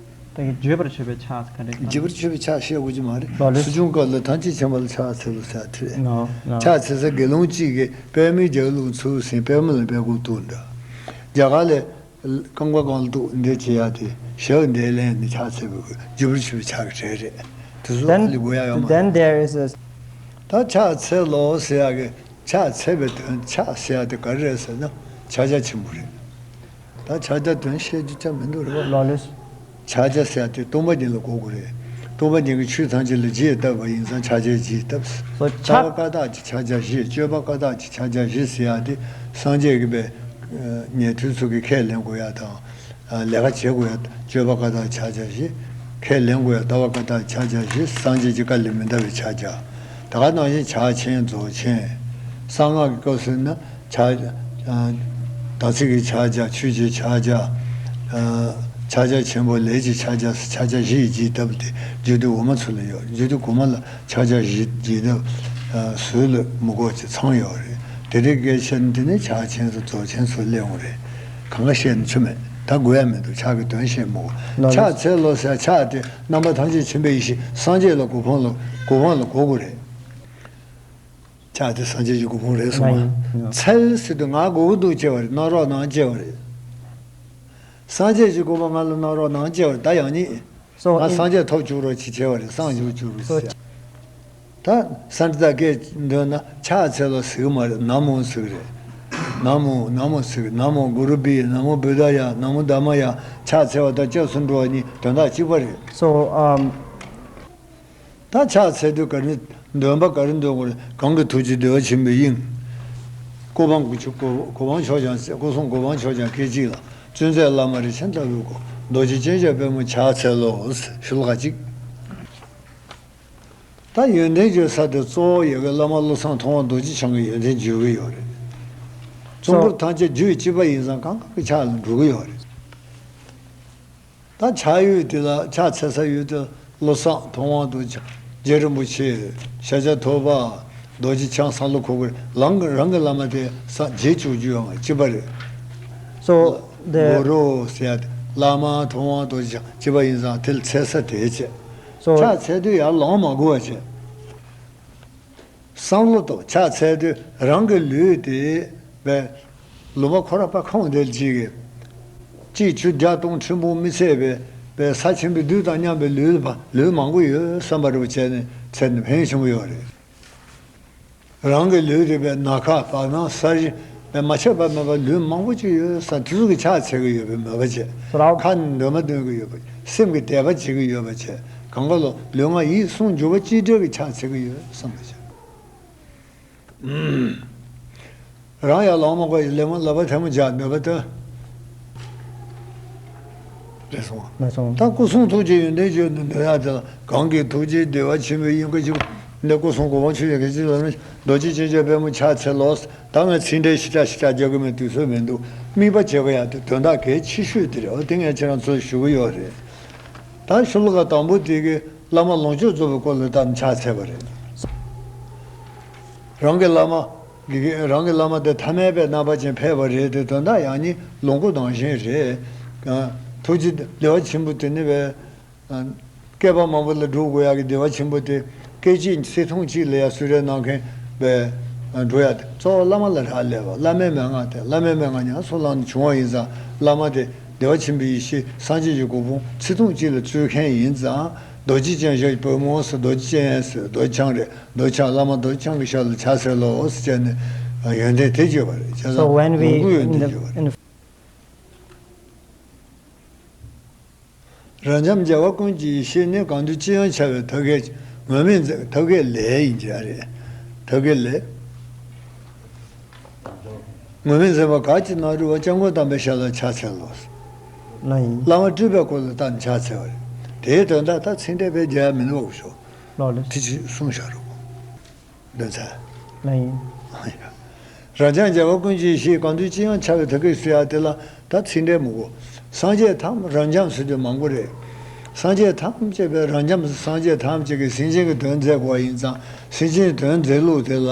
ད་གི་བརྗོད་པར་བྱེད་པའི་ཕྱག་ག་འདྲ་ག་བརྗོད་པར་བྱེད་པའི་ཕྱག་བཤད་དགོས་ཀྱི་མ་རེད། ལག་ལེན། གསོ་སྦྱོང་སྐབས་ལ་ཐམས་ཅད་མཁྱེན་པ་ལ་ཕྱག་འཚལ་ལོ་ཟེར་དེ་རེད། ནོ་ནོ། ཕྱག་འཚལ་ས་དགེ་སློང་གཅིག་གིས་པད་མའི་རྒྱབ་ལོགས་ཚུར་ཟིན། པད་མ་ལ་པད་ཀོ་གཏུགས་འདྲ། རྒྱ་གར་ལ་རྐང་པ་སྒང་ལ་གཏུགས་འདི་བྱེད་ཡག་དེ། ཞབས་འདི་ལེན་ནས་ཕྱག་འཚལ་བའི་བརྗོད་པར་བྱེད་པའི་ཕྱག་གི་གྲས་རེད། དེ་ཚོ་ཨ་ལི་དགོས་ཡག་ཡོད་མ་རེད། Then there is a ད་ཕྱག་འཚལ་ལོ་ཟེར་ཡག་གི་ཕྱག་འཚལ་བའི་དོན། ཕྱག་ཟེར་ཡག་དེ་ག་རེ་རེད་ཟེར་ན་ཕྱག་རྒྱ་ཆེན་པོ་རེད། ད་ཕྱག་རྒྱ་དོན་བཤད་རྒྱུ་ཅང་མི་འདུག་རེད་པ། ལག་ལེན། ཕྱག་རྒྱ་ཟེར་ཡག་དེ་སྟོང་པ་ཉིད་ལ་གོ་དགོས་རེད། སྟོང་པ་ཉིད་ཀྱི་ཆོས་ཐམས་ཅད་ལ་རྒྱས་བཏབ་པ་ཡིན་ཙང་ཕྱག་རྒྱའི་རྒྱས་བཏབ། སོ་ལྟ་བ་ཕྱག་བཀའ་རྟགས་ཀྱི་ཕྱག་རྒྱ་བཞི། སྤྱོད་པ་བཀའ་རྟགས་ཀྱི་ཕྱག་རྒྱ་བཞི་ཟེར་ཡག་དེ་སངས་རྒྱས་ཀྱི་པའི་ཉན་ཐོས་ཚོ་གི་ཁས་ལེན་དགོས་ཡག་དང་། ལས་ཀ་བྱེད་དགོས་ཡག་སྤྱོད་པ་བཀའ་རྟགས་ཕྱག་རྒྱ་བཞི། ཁས་ལེན་དགོས་ཡག་ལྟ་བ་བཀའ་རྟགས་ཕྱག་རྒྱ་བཞི། སངས་རྒྱས་ཀྱི་བཀའ་ལས་མི་འདའ་བའི་ཕྱག་རྒྱ། ད་ག་ནང་བཞིན་ཕྱག་ཆེན་རྫོགས་ཆེན། གསང་སྔགས་ཀྱི་སྐབས་སུ་ན་ཕྱག་དམ་ཚིག་གི་ཕྱག་རྒྱ། ཆོས་ཀྱི་ཕྱག་རྒྱ། ཕྱག་རྒྱ་ཆེན་པོ་ལས་ཀྱི་ཕྱག་རྒྱ་ཟེར། ཕྱག་རྒྱ་བཞི་ཡི་རྒྱས་བཏབ་སྟེ་རྒྱུད་སྡེ་འོག་མ་ཚོ་ལ་ཡོད། རྒྱུད་སྡེ་གོང་མ་ལ་ཕྱག་རྒྱ་བཞི་རྒྱས་བཏབ་ཟུར་ལ་མི་དགོས་ཀྱི་ཚང་ཡོད་རེད། དེ་རིགས་སྐད་ཆ་འདི་ནི་ཕྱག་ཆེན་ཚོ་རྫོགས་ཆེན་ཚོ་སླེབས་འོང་རེད། གང་ག་བཤད་ན་ཆོ་མེད། ད་དགོས་ཡ་མི་འདུག་ཕྱག་གི་དོན་བཤད་མི་དགོས། ལགས་ལགས། ཕྱག་འཚལ་ལོ་ཟེར་ཕྱག་དེ་རྣམ་པ་ཐམས་ཅད་མཁྱེན་པའི་ཡེ་ཤེས་སངས་རྒྱས་ལ་གོ་འཕང་ལ་གོ་འཕང་ལ་གོ་དགོས་རེད། ཕྱག་དེ་སངས་རྒྱས་ཀྱི་གོ་འཕང་རེད་གསུངས་པ། ཡིན། ཡིན། འཚལ་ཟེར་དུས་ང་དགོས་ཀྱི་འདུག་ཅེས་པ་རེད། གནང་རོགས་གནང་ཅེས་པ་རེད། སངས་རྒྱས་ཀྱི་གོ་འཕང་ང་ལ་གནང་རོགས་གནང་ཅེས་པ་རེད། ད་ཡང་སྙིང་། So ང་in- སངས་རྒྱས་ཐོབ་བཅུག་རོགས་ཅེས་བྱས་པ་རེད། སངས་རྒྱས་བཅུག་རོགས་So ཅེས། ད་སན་ཏི་ད་སྐད་འདོན་ན་ཕྱག་འཚལ་ལོ་ཟེར་གི་མ་རེད། ན་མོ་ཟེར་གི་རེད། ན་མོ་ན་མོ་ཟེར་གི། ན་མོ་གུ་རུ་བྷྱཿ། ན་མོ་བུདྡྷཱ་ཡ། ན་མོ་དྷརྨཱ་ཡ། ཕྱག་འཚལ་བ་དང་སྐྱབས་སུ་འགྲོ་བ་གཉིས་དོན་དག་གཅིག་པ་རེད། So, um, ད་ཕྱག་འཚལ་དུས་ག་རེ་འདོན་པ་ག་རེ་འདོན་དགོས་རེད། གང་གི་ཐུགས་རྗེ་བདེ་བ་ཆེན་པོའི་དབྱིངས། གོ་འཕང་གོ་ཆོད་གོ་གོ་འཕང་མཆོག་ཀྱང་། སྐུ་གསུང་གོ་འཕང་མཆོག་ཀྱང་སྐད་ཅིག་ལ། བརྩོན་མཛད་བླ་མ་རིན་ཆེན་ལྟ་བུའི་སྐུ། རྡོ་རྗེ་ཅན་ཞབས་པད་མོ་ཕྱག་འཚལ་ལོ། ཞུ་ལ་ག་ཅིག་ད་ཡོན་ཏན་བརྗོད་ས་དེ་གཙོ་བོ་ཡ་གི་བླ་མ་བློ་བཟང་ཐུབ་དབང་རྡོ་རྗེ་འཆང་གི་ཡོན་ཏན་བརྗོད་ཀྱི་ཡོད་རེད། གཙོ་བོ་ཐམས་ཅད་རྒྱུད་གཅིག་པ་ཡིན་ཙང་གང་ག་གི་ཕྱག་ལ་འགྲོ་གི་ཡོད་རེད། ད་ཕྱག་ཡུལ་དེ་ལ་ཕྱག་འཚལ་ས་ཡུལ་དེ་བློ་བཟང་ཐུབ་དབང་རྡོ་རྗེ་རྗེ་རིན་པོ་ཆེ། ཤཱཀྱ་ཐུབ་པ། རྡོ་རྗེ་འཆང་། སང་ལོ་ཁོ་གི་རང་གི་རང་གི་བླ་མ་དེ་ས་རྗེས་བཅུག་རྒྱུ་ཡང་གཅིག་པ་རེད། So the གུ་རུ་ཟེར་ཡ་དེ་བླ་མ་ཐུབ་དབང་རྡོ་རྗེ་འཆང་གཅིག་པ་ཡིན་ཙང་དེ་ལ་འཚལ་ས་དེ་བྱས། So ཕྱག་འཚལ་དུས་ཡར་ལངས་མ་དགོས་པ་བྱས། བསམ་བློ་དང་ཕྱག་འཚལ་དུས་རང་གི་ལུས་དེ་བས་ལུང་པ་ཁོ་ར་པ་ཁོང་དེ་ལ་ཅིག་གིས་གཅིག་ཆུ་བརྒྱ་སྟོང་ཁྲི་འབུམ་མི་ཚད་པའི་བས་ས་ཆེན་པོའི་རྡུལ་དང་མཉམ་པའི་ལུས་པ་ལུས་མང་པོ་ཡོད་བསམ་པ་རུ་བྱས་ནས་འཚལ་ནས་ཕན་ཆེན་པོ་ཡོད་རེད། རང་གི་ལུས་དེ་བས་ན་ཁ་བར་སྣང་ས་གཞི་བས་མ་ཆད་པ་མེད་པ་ལུས་མང་པོ་ཅིག་ཡོད་བསམ་དེ་ཚོ་གི་ཕྱག་འཚལ་གི་ཡོད་པའི་མོས་པ་བྱས། རང་ཁ་ནས་འདོན་མ་འདོན་གི་ཡོད་པ། སེམས་ཀྱི་དད་པ་བྱེད་ཀྱི་ཡོད་པ་བྱས། གང་ག་ལོ་ལུས་ངག་ཡིད་གསུམ་འཇུག་པ་གཅིག་སྒྲིལ་གྱི་ཕྱག་འཚལ་གྱི་ཡོད་བསམ་པ་བྱས། རང་ཡར་ལངས་མ་དགོས་ཀྱི་ལས་མ་ལབ་པ་ཐལ་མོ་སྦྱར་འདོད་པ་དོན། རེད་སོང་། མ་སོང་། ད་སྐུ་གསུང་ཐུགས་ཀྱི་ཡོན་ཏན་བརྗོད་ནས་འདོན་ཡག་དེ་ལ་གང་གི་ཐུགས་རྗེ་བདེ་བ་ཆེན་པོའི་དབྱིངས་ཀྱི་འདི་སྐུ་གསུང་གོ་འཕང་མཆོག་ཡོད་མཁན་ཅིག་ལ་ནི་རྡོ་རྗེ་ཅན་ཞབས་པད་མོ་ཕྱག་འཚལ་ལོ། ད་ངས་ཚིག་འགྲེལ་ཞིབ་ཕྲ་ཞིབ་ཕྲ་རྒྱག་གི་མེད། དུས་ཚོད་མི་འདུག་དམིགས་པ་བྱེད་དགོས་ཡག་དེ་དོན་དག་གལ་ཆེ་ཤོས་དེ་རེད། འོ་དེ་ངས་ཁྱེད་རང་ཚོར་ཞུ་གི་ཡོད་རེད། ད་ཤོ་ལོ་ཀ་དང་པོ་དེ་གི་བླ་མ་ལོངས་སྤྱོད་རྫོགས་པའི་སྐོར་ལ་ད་ཕྱག་འཚལ་བ་རེད། རང་གི་བླ་མ། དགེ་རྒན་རང་གི་བླ་མ་དེ་ཐ་མལ་པའི་རྣམ་པ་ཅན་ཕེབས་པ་རེད་དེ། དོན་དག་ཡང་སྙིང་ལོངས་སྐུ་ནང་བཞིན་རེད། ཐུགས་རྗེ་བདེ་བ་ཆེན་པོ་དེ་ནི་བས། བསྐལ་པ་མང་པོ་ལ་སྒྲུབ་དགོས་ཡག་གི་བདེ་བ་ཆེན་པོ་དེ་སྐད་ཅིག་ཚིག་ཐུང་གཅིག་ལ་ཡ་གསོལ་རས་གནང་མཁན་བས། འགྲོ་ཡག་དེ་གཙོ་བོ་བླ་མ་ལ་རག་ལས་པ། བླ་མའི་མན་ངག་དེ་བླ་མའི་མན་ངག་ཉམས་སུ་བླངས་ནས་བྱུང་བ་ཡིན་ཙང་བླ་མ་དེ་བདེ་བ་ཆེན་པོའི་ཡེ་ཤེས་སངས་རྒྱས་ཀྱི་གོ་འཕང་ཚིག་ཐུང་གཅིག་ལ་སྩོལ་མཁན་ཡིན་ཙང་རྡོ་རྗེ་ཅན་ཞབས་ཀྱི་པུས་མོ་ཟེར། རྡོ་རྗེ་ཅན་ཟེར། རྡོ་རྗེ་འཆང་རེད། རྡོ་རྗེ་འཆང་བླ་མ་རྡོ་རྗེ་འཆང་གི་ཞབས་ལ་ཕྱག་འཚལ་ལོ་ཟེར་བྱས་ནས་ཡོན་ཏན་དེ་བརྗོད་པ་རེད། བྱས་ཙང་So when we ལོངས་སྐུ་ཡོན་in ཏན the བརྗོད་པ་རེད། in རབ་འབྱམས་རྒྱལ་བ་ཀུན་གྱི་ཡེ་ཤེས་ནི་གང་དུས་ཅི་ཡང་འཆར་བའི་ཐབས་མཁས་ངོ་མས་མཛད་ཐབས་མཁས་ལས་ཡིན་གྱི་རེད། ཐབས་མཁས་ལས། ངོ་མས་མཛད་པ་ག་ཅི་ན་རུ་བ་སྐྱབས་མགོན་དམ་པའི་ཞབས་ལ་ཕྱག་འཚལ་ལོ། ལ་ཡིན། བླ་མ་སྤྲུལ་པའི་སྐུ་ལ་བལྟ་ནས་ཕྱག་འཚལ་བ་རེད། དེའི་དོན་དག་ད་ཚིག་འགྲེལ་དཔེ་རྒྱག་ཡ་མི་འདུག་ཤོག་ལོ་ལེ། དེ་ཅི་གསུངས་བཞག་རོགས། འདོན་ཚར། ལ་ཡིན། རབ་འབྱམས་རྒྱལ་བ་ཀུན་གྱི་ཡེ་ཤེས་གང་དུས་ཅི་ཡང་འཆར་བའི་ཐབས་མཁས་ཟེར་ཡ་དེ་ལ་ད་ཚིག་འགྲེལ་མི་དགོས། སངས་རྒྱས་ཐམས་རབ་འབྱམས་ཟེར་དུས་མང་པོ་རེད། སངས་རྒྱས་ཐམས་ཅད་པའི་རབ་འབྱམས་སངས་རྒྱས་ཐམས་ཅད་ཀྱི་སེམས་ཅན་གྱི་དོན་མཛད་དགོས་པ་ཡིན་ཙང་སེམས་ཅན་གྱི་དོན་མཛད་ལུགས་དེ་ལ་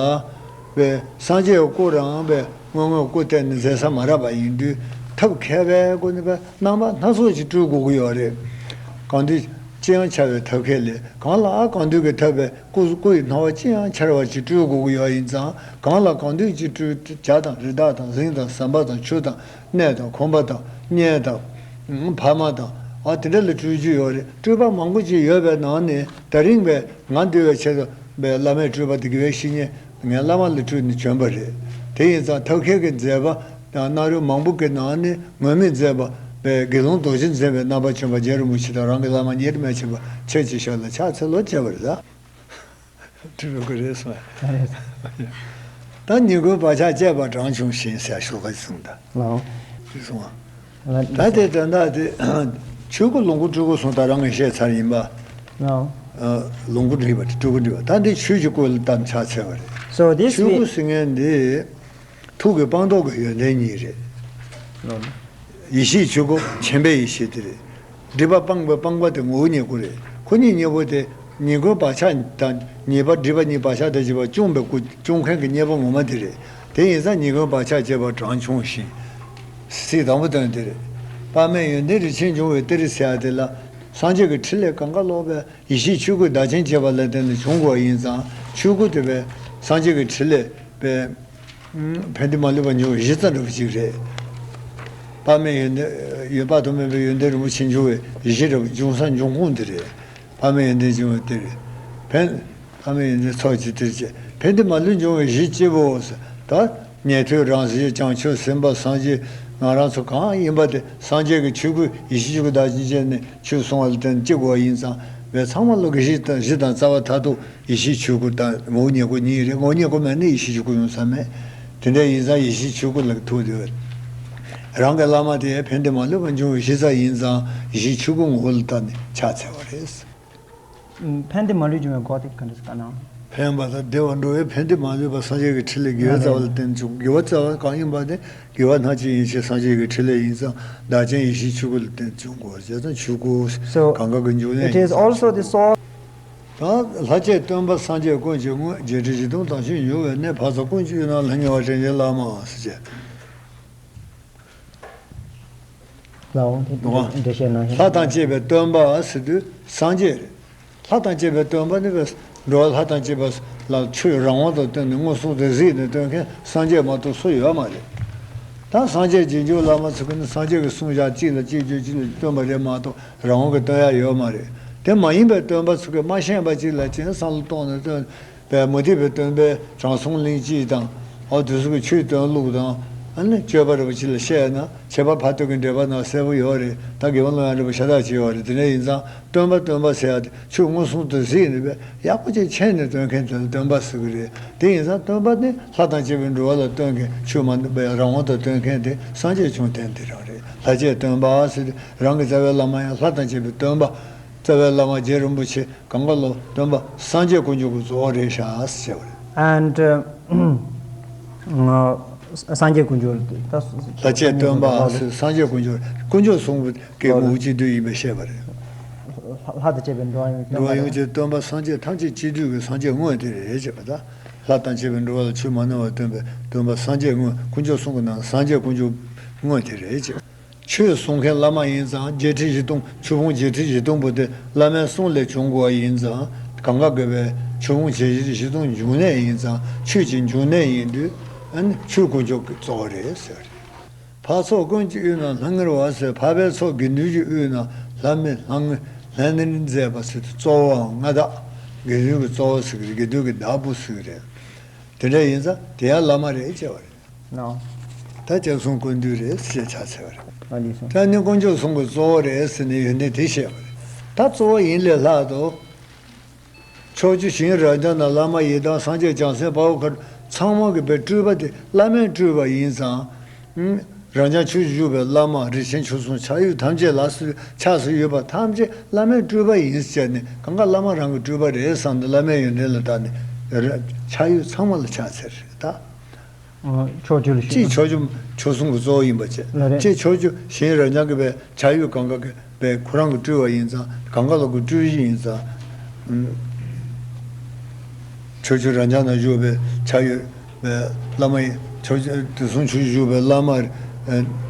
བས་སངས་རྒྱས་སྐུ་རང་བས་དངོས་དངོས་སྐུ་བསྟན་ནས་མཛད་ས་མ་རག་པ་ཡིན་དུས་ཐབས་མཁས་པའི་སྒོ་ནས་བས་རྣམ་པ་སྣ་ཚོགས་ཅིག་སྤྲུལ་དགོས་ཀྱི་ཡོད་རེད། གང་དུས་ཅི་ཡང་འཆར་བའི་ཐབས་མཁས་ལས་གང་ལ་གང་འདུལ་གྱི་ཐབས་པས། སྐུ་སྐུ་ཡི་སྣང་བ་ཅི་ཡང་འཆར་བ་ཅིག་སྤྲུལ་དགོས་ཀྱི་ཡོད་ཡིན་ཙང་གང་ལ་གང་འདུལ་གྱི་སྤྲུལ་བྱ་དང་རི་དྭགས་དང་གཟིངས་དང་ཟམ་པ་དང་ཆུ་དང་གནས་དང་ཁང་པ་དང་གཉེན་དང་ཕ་མ་དང་ཨ་དེ་འདྲ་ལ་སྤྲུལ་རྒྱུ་ཡོད་རེད། སྤྲུལ་པ་མང་པོ་ཅིག་ཡོད་པའི་ནང་ནས་ད་རིང་བས་ང་འདུལ་བའི་ཆེད་དུ་བས་བླ་མའི་སྤྲུལ་པ་དེ་དགེ་བའི་བཤེས་གཉེན་ངའི་བླ་མ་ལ་སྤྲུལ་ནས་བྱོན་པ་རེད། དེ་ཡིན་ཙང་ཐབས་མཁས་ཀྱི་མཛད་པ་དང་སྣ་རོལ་མང་པོ་གི་ནང་ནས་ངོ་མས་མཛད་པ་བས་དགེ་སློང་རྡོ་རྗེ་འཛིན་པའི་རྣམ་པ་བྱོན་པ་རྗེ་རིན་པོ་ཆེ་དང་རང་གི་བླ་མ་ཉེར་མེད་ཆེན་པོ་ཁྱེད་ཀྱི་ཞབས་ལ་ཕྱག་འཚལ་ལོ་བྱས་པ་རེད་ད། སྤྲུལ་པའི་སྐུ་རེད་གསུངས། ད་ཉིད་ཀུན་བག་ཆགས་བཅས་པ་གྲངས་ཆུང་ཞིང་ཟེར་ཞོགས་ཀ་གསུངས་ད། ལའོ། ཞེས་གསུངས། ལ་ད་དེ་དོན་དག་དེ་ཆོས་སྐུ་ལོངས་སྐུ་སྤྲུལ་སྐུ་གསུངས་ད་རང་གིས་བཤད་ཚར་ཡིན་པ། ལའོ། ལོངས་སྐུ་འདྲིས་པ་དེ་སྤྲུལ་སྐུ་འདྲིས་པ་ད་འདི་ཆོས་ཀྱི་སྐུ་ལ་བལྟ་ཕྱག་འཚལ་བ་རེད། So this ཆོས་སྐུ་ཟེར་མཁན་འདི། ཐུགས་ཀྱི་སྤངས་རྟོགས་ཀྱི་ཡོན་ཏན་གཉིས་རེད། ལའོ། ཡེ་ཤེས་ཆོས་སྐུ་མཁྱེན་པའི་ཡེ་ཤེས་དེ་རེད། སྒྲིབ་པ་སྤངས་པའི་སྤངས་པ་དེ་ངོ་བོ་ཉིད་སྐུ་རེད། ཁོ་གཉིས་གཉིས་པོ་དེ་ཉིད་སྐུའི་བག་ཆགས་དང་ཉེས་པ་སྒྲིབ་པ་གཉིས་བག་ཆགས་དང་བཅས་པ་སྐྱོང་བའི་སྐུ་སྐྱོང་མཁན་གྱི་གཉེན་པོ་ངོ་མ་དེ་རེད། དེ་ཡིན་ཙང་ཉིད་སྐུའི་བག་ཆགས་བཅས་པ་གྲངས་ཆུང་ཞིང་། ཚིག་དང་པོ་དོན་དེ་རེད། དཔག་མེད་ཡོན་ཏན་རིན་ཆེན་འབྱུང་བའི་གཏེར་ཟེར་ཡ་དེ་ལ། སངས་རྒྱས་ཀྱི་ཕྲིན་ལས་གང་ག་ལོག་པའི་ཡེ་ཤེས་ཆོས་སྐུ་བདག་རྐྱེན་བྱེད་པ་ལ་བརྟེན་ནས་བྱུང་དགོས་པ་ཡིན་ཙང་ཆོས་སྐུ་དེ་བས་སངས་རྒྱས་ཀྱི་ཕྲིན་ལས་པས། ཕན་བདེ་མ་ལུས་པ་འབྱུང་བའི་གཞི་རྩ་འདྲ་བོ་ཅིག་རེད། དཔག་མེད་ཡོན་ཏན་ཡོད་དཔག་ཏུ་མེད་པའི་ཡོན་ཏན་རིན་པོ་ཆེ་འབྱུང་བའི་གཞི་འདྲ་བོ་འབྱུང་ས་འབྱུང་ཁུངས་འདི་རེད། དཔག་མེད་ཡོན་ཏན་འབྱུང་བའི་གཏེར། ཕན། དཔག་མེད་ཡོན་ཏན་ཚོགས་ཀྱི་གཏེར་བཅས། ཕན་བདེ་མ་ལུས་འབྱུང་བའི་གཞི་གཅིག་པོ། ད་ཉན་ཐོས་རང་གཞན་བྱང་ཆུབ་སེམས་དཔའ་སངས་རྒྱས་ང་རང་ཚོ་གང་ཡིན་པ་དེ་སངས་རྒྱས་ཀྱི་ཆོས་སྐུ་ཡེ་ཤེས་ཆོས་སྐུ་བདག་རྐྱེན་བྱས་ནས་ཆོས་གསུང་བ་ལ་བརྟེན་གཅིག་པོ་ཡིན་ཙང་བས་ཚང་མ་ལོ་གི་གཞི་དང་གཞི་དང་རྩ་བ་མཐར་ཐུག་ཡེ་ཤེས་ཆོས་སྐུ་དང་ངོ་བོ་ཉིད་སྐུ་གཉིས་རེད། ངོ་བོ་ཉིད་སྐུ་མེད་ན་ཡེ་ཤེས་ཆོས་སྐུ་ཡོང་ས་མེད། དེ་འདྲ་ཡིན་ཙང་ཡེ་ཤེས་ཆོས་སྐུ་ལ་ཐུག་དེ། རང་གི་བླ་མ་དེ་ཕན་བདེ་མ་ལུས་པ་འབྱུང་བའི་གཞི་རྩ་ཡིན་ཙང་ཡེ་ཤེས་ཆོས་སྐུ་ངོ་བོ་ལ་བལྟས་ནས་ཕྱག་འཚལ་བ་རེད། ཕན་བདེ་མ་ལུས་འབྱུང་བའི་སྒོ་དེ་ག་འདྲ་ཟེར་ག་ན། ཕན་པ་དང་བདེ་བར་འགྲོ་བའི་ཕན་བདེ་མ་ལུས་པ་སངས་རྒྱས་ཀྱི་ཕྲིན་ལས་དགེ་བའི་རྩ་བ་ལ་བརྟེན་བྱུང་། དགེ་བའི་རྩ་བ་གང་ཡིན་པ་དེ་དགེ་བ་སྣ་གཅིག་ཡིན་ཕྱིར་སངས་རྒྱས་ཀྱི་ཕྲིན་ལས་ཡིན་ཙང་བདག་རྐྱེན་ཡེ་ཤེས་ཆོས་སྐུ་ལ་བརྟེན་བྱུང་དགོས། བྱས་ཙང་ཆོས་སྐུ། So, གང་ག་གི་འབྱུང་གནས་it is ཡིན་ཙང་། Also the soul. ད་ལྷ་བཅས་སྟོན་པ་སངས་རྒྱས་ཀུན་གྱི་དངོས། བརྒྱད་ཁྲི་བཞི་སྟོང་དང་བཅས་འབྱུང་བའི་གནས། འཕགས་ཚོགས་ཀུན་གྱི་དབུས་ན་ལྷང་ངེ་བ་དྲིན་ཅན་བླ་མ་ཟེར་བྱས། ལའོ། འགྲེལ་བཤད་གནང་ཤིང་། ལྷ་དང་བཅས་པའི་སྟོན་པ་ཟེར་དུས་སངས་རྒྱས་རེད། ལྷ་དང་བཅས་པའི་སྟོན་པ་ནི་འགྲོ་བ་ལྷ་དང་བཅས་པ་ལ་ཆོས་རང་དབང་དུ་བཏོན་ནས་མངོན་སུམ་དུ་གཟིགས་ནས་སྟོན་མཁན་སངས་རྒྱས་མ་གཏོགས་སུ་ཡོད་མ་རེད། ད་སངས་རྒྱས་རྗེས་འཇུག་བླ་མ་ཚོ་གིས་ནི་སངས་རྒྱས་ཀྱི་གསུང་བཞག་གཅིག་ལ་གཅིག་བརྗོད་གཅིག་ལ་སྟོན་པ་རེད་མ་གཏོགས་རང་དབང་གིས་སྟོན་ཡ་ཡོད་མ་རེད། དེ་མ་ཡིན་པའི་སྟོན་པ་ཚོ་གིས་མ་ཤེས་པ་གཅིག་ལ་གཅིག་བསམ་བློ་གཏོང་ནས་སྟོན་པའི་མུ་སྟེགས་པའི་སྟོན་པའི་དྲང་སྲོང་གླེང་གཅིག་དང་། ཨོ་དེ་ཚོ་གི་ཆོས་སྟོན་ལུགས་དང་། ཨ་ནི་སྤྱོད་པ་རིན་པོ་ཆེ་ལ་བཤད་ན་ཁྱད་པར་འཕགས་བསྟོད་ཀྱི་འགྲེལ་པ་ནང་གསལ་པོ་ཡོད་རེད། ད་དགེ་བ་ལོ་ཡང་འགྲེལ་པ་ཤ་སྟག་ཅིག་ཡོད་རེད། དེ་འདྲ་ཡིན་ཙང་སྟོན་པ་སྟོན་པ་ཟེར་ཡ་དེ་ཆོས་མངོན་སུམ་དུ་གཟིགས་ནས་པས་ཡག་པོ་ཅིག་མཁྱེན་ནས་སྟོན་མཁན་དེ་ལ་སྟོན་པ་ཟེར་གི་རེད། དེ་ཡིན་ཙང་སྟོན་པ་ནི་ལྷ་དང་བཅས་པའི་འགྲོ་བ་ལ་སྟོན་མཁན་ཆོས་མ་ནུབ་པའི་རང་དབང་དུ་སྟོན་མཁན་དེ་སངས་རྒྱས་བྱུང་བསྟན་དེ་རང་རེད། ལྷ་བཅས་སྟོན་པ་ཟེར་དུས་རང་གི་རྩ་བའི་བླ་མ་ཡང་ལྷ་དང་བཅས་པའི་སྟོན་པ། རྩ་བའི་བླ་མ་རྗེ་རིན་པོ་ཆེ་གང་ག་ལོ་སྟོན་པ་སངས་རྒྱས་དཀོན་མཆོག་གི་གཙོ་བོ་རེད་ཤག་ཟེར་བ་རེད། And, uh, སངས་རྒྱས་དཀོན་མཆོག་ད་ལྷ་བཅས་སྟོན་པ་སངས་རྒྱས་དཀོན་མཆོག་དཀོན་མཆོག་གསུམ་གྱི་ངོ་བོ་གཅིག་བསྡུས་ཡིན་པས་བཤད་པ་རེད། ལྷ་དང་བཅས་པའི་འགྲོ་བ་ཡོངས་འགྲོ་བ་ཡོངས་ཀྱི་སྟོན་པ་སངས་རྒྱས་ཐམས་ཅད་གཅིག་བསྡུས་ཀྱི་སངས་རྒྱས་དངོས་དེ་རེད་ཅེས་པ་དང་། ལྷ་དང་བཅས་པའི་འགྲོ་བ་ལ་ཆོས་མ་ནུབ་པར་སྟོན་པའི་སྟོན་པ་སངས་རྒྱས་དངོས་དཀོན་མཆོག་གསུམ་གྱི་ནང་སངས་རྒྱས་དཀོན་མཆོག་དངོས་དེ་རེད་ཅེས། ཆོས་གསུང་མཁན་བླ་མ་ཡིན་ཙང་བརྒྱད་ཁྲི་བཞི་སྟོང་ཆོས་ཕུང་བརྒྱད་ཁྲི་བཞི་སྟོང་པོ་དེ་བླ་མའི་གསུང་ལས་བྱུང་དགོས་པ་ཡིན་ཙང་གང་ག་དགོས་པའི་ཆོས་ཕུང་བརྒྱད་ཁྲི་བཞི་སྟོང་འབྱུང་གནས་ཡིན་ཙང་ཆོས་ཀྱི་འབྱུང་གནས་ཡིན་དུས་ཨ་ནི་ཆོས་དཀོན་མཆོག་གི་གཙོ་བོ་རེད་ཟེར། འཕགས་ཚོགས་ཀུན་གྱི་དབུས་ན་ལྷང་ངེ་བ་ཟེར། འཕགས་པའི་ཚོགས་དགེ་འདུན་གྱི་དབུས་ན་ལྷ་མི་ལྷང་ངེ་ལྷན་ནེར་མཛེས་པ་ཟེར་དུས་གཙོ་བོའང་མངའ་བདག་དགེ་འདུན་གྱི་གཙོ་བོ་ཟེར་གི་རེད། དགེ་འདུན་གྱི་བདག་པོ་ཟེར་གི་རེད། དེ་འདྲ་ཡིན་ཙང་དེ་ཡང་བླ་མ་རེད་ཅེས་པ་རེད། ནོ། ད་སྐྱབས་གསུམ་ཀུན་འདུས་རེད་ཅེས་ཕྱག་འཚལ་བ་རེད། ཨ་ནི་སོང་། ད་ནི་དཀོན་མཆོག་གསུམ་གྱི་གཙོ་བོ་རེད་ཟེར་ནས་ཡོན་ཏན་དེ་བཤད་པ་རེད། ད་གཙོ་བོ་ཡིན་ལས་ལྷག་ཏུ། ཕྱོགས་བཅུ་ཞིང་རབ་འབྱམས་ན་བླ་མ་ཡི་དམ་སངས་རྒྱས་བྱང་སེམས་དཔའ་བོ་མཁའ་འགྲོ་ཚང་མ་གི་པའི་སྤྲུལ་པ་དེ་བླ་མས་སྤྲུལ་པ་ཡིན་ཙང་། རབ་འབྱམས་ཆོས་ཀྱི་བཞུགས་པའི་བླ་མ་རིན་ཆེན་ཆོས་སྲུང་ཕྱག་གཡུག་ཐམས་ཅད་ལ་སོགས་ཕྱག་སོགས་ཡོད་པ་ཐམས་ཅད་བླ་མས་སྤྲུལ་པ་ཡིན་ཟེར་ནས་གང་ག་བླ་མ་རང་གི་སྤྲུལ་པ་རེད་བསམ་ནས་བླ་མའི་ཡོན་ཏན་ལ་བརྟེན་ནས་ཕྱག་གཡུག་ཚང་མ་ལ་ཕྱག་འཚལ་རེད་ད། ཕྱོགས་བཅུ་ལ་གཅིག་ཕྱོགས་བཅུ་ཆོས་སྲུང་གི་གཙོ་བོ་ཡིན་པ་བྱས། ལགས་རེད། གཅིག་ཕྱོགས་བཅུ་ཞིང་རབ་འབྱམས་ཀྱི་པའི་ཕྱག་གཡུག་གང་ག་གི་པའི་ཁོ་རང་གི་སྤྲུལ་བ་ཡིན་ཙང་གང་ག་ལོག་གི་སྤྲུལ་གཞི་ཡིན་ཙང་། ཕྱོགས་བཅུ་རབ་འབྱམས་ན་བཞུགས་པའི་ཕྱག་གཡུག་པའི་བླ་མ་ཡིན། ཕྱོགས་བཅུ་དུས་གསུམ་ཕྱོགས་བཅུ་བཞུགས་པའི་བླ་མ།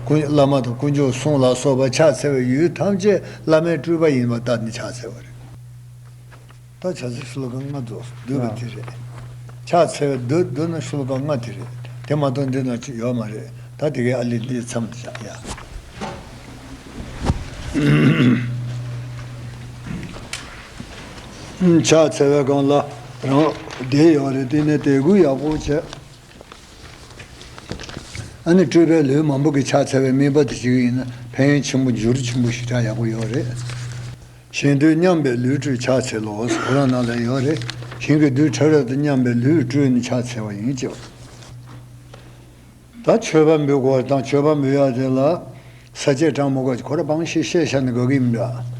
ཀུན་བླ་མ་དང་དཀོན་མཆོག་གསུམ་ལ་སོགས་པ་ཕྱག་འཚལ་བའི་ཡུལ་ཐམས་ཅད་བླ་མའི་སྤྲུལ་པ་ཡིན་པ་ལྟར་ནས་ཕྱག་འཚལ་བ་རེད། ད་བྱ་ཚིག་ཤོ་ལོ་ཀ་ལྔ་རྫོགས་སོང་། བསྡུས་པ་དེ་རེད། ཕྱག་འཚལ་བའི་བསྡུ་བསྡུ་ན་ཤོ་ལོ་ཀ་ལྔ་དེ་རེད། དེ་མ་གཏོགས་འདི་ན་ཅི་ཡོད་མ་རེད། ད་དེ་གའི་ཨ་ལི་འདི་མཚམས་བཞག་ཡ། ཕྱག་འཚལ་བའི་སྒང་ལ་རང་བསྡད་ཡོད་རེད། དེ་ནས་དད་གུས་ཡག་པོ་བྱས། ཨ་ནི་སྤྲུལ་པའི་ལུས་མང་པོ་གིས་ཕྱག་འཚལ་བའི་དམིགས་པ་དེ་ཞིག་ཡིན་ན་ཕན་ཡོན་ཆེན་པོ་འབྱོར་ཆེན་པོ་ཞེ་དྲག་ཡག་པོ་ཡོད་རེད། གཞན་དུ་མཉམ་པའི་ལུས་སྤྲུལ་ཕྱག་འཚལ་ལོ། ཁོ་རང་ནང་ལ་ཡོད་རེད། གཞན་གྱི་དུས་ཕྲ་རབ་ཏུ་མཉམ་པའི་ལུས་སྤྲུལ་ནས་ཕྱག་འཚལ་བ་ཡིན་ཅེས། ད་མཆོད་པ་འབུལ་དགོས་པ་དང་མཆོད་པ་འབུལ་ཡག་དེ་ལ་ས་བཅད་དྲངས་མི་དགོས། ཁོ་ར་པང་ཤེས་ཤེས་བྱ་ནས་དགོས་ཀྱི་མི་འདྲ།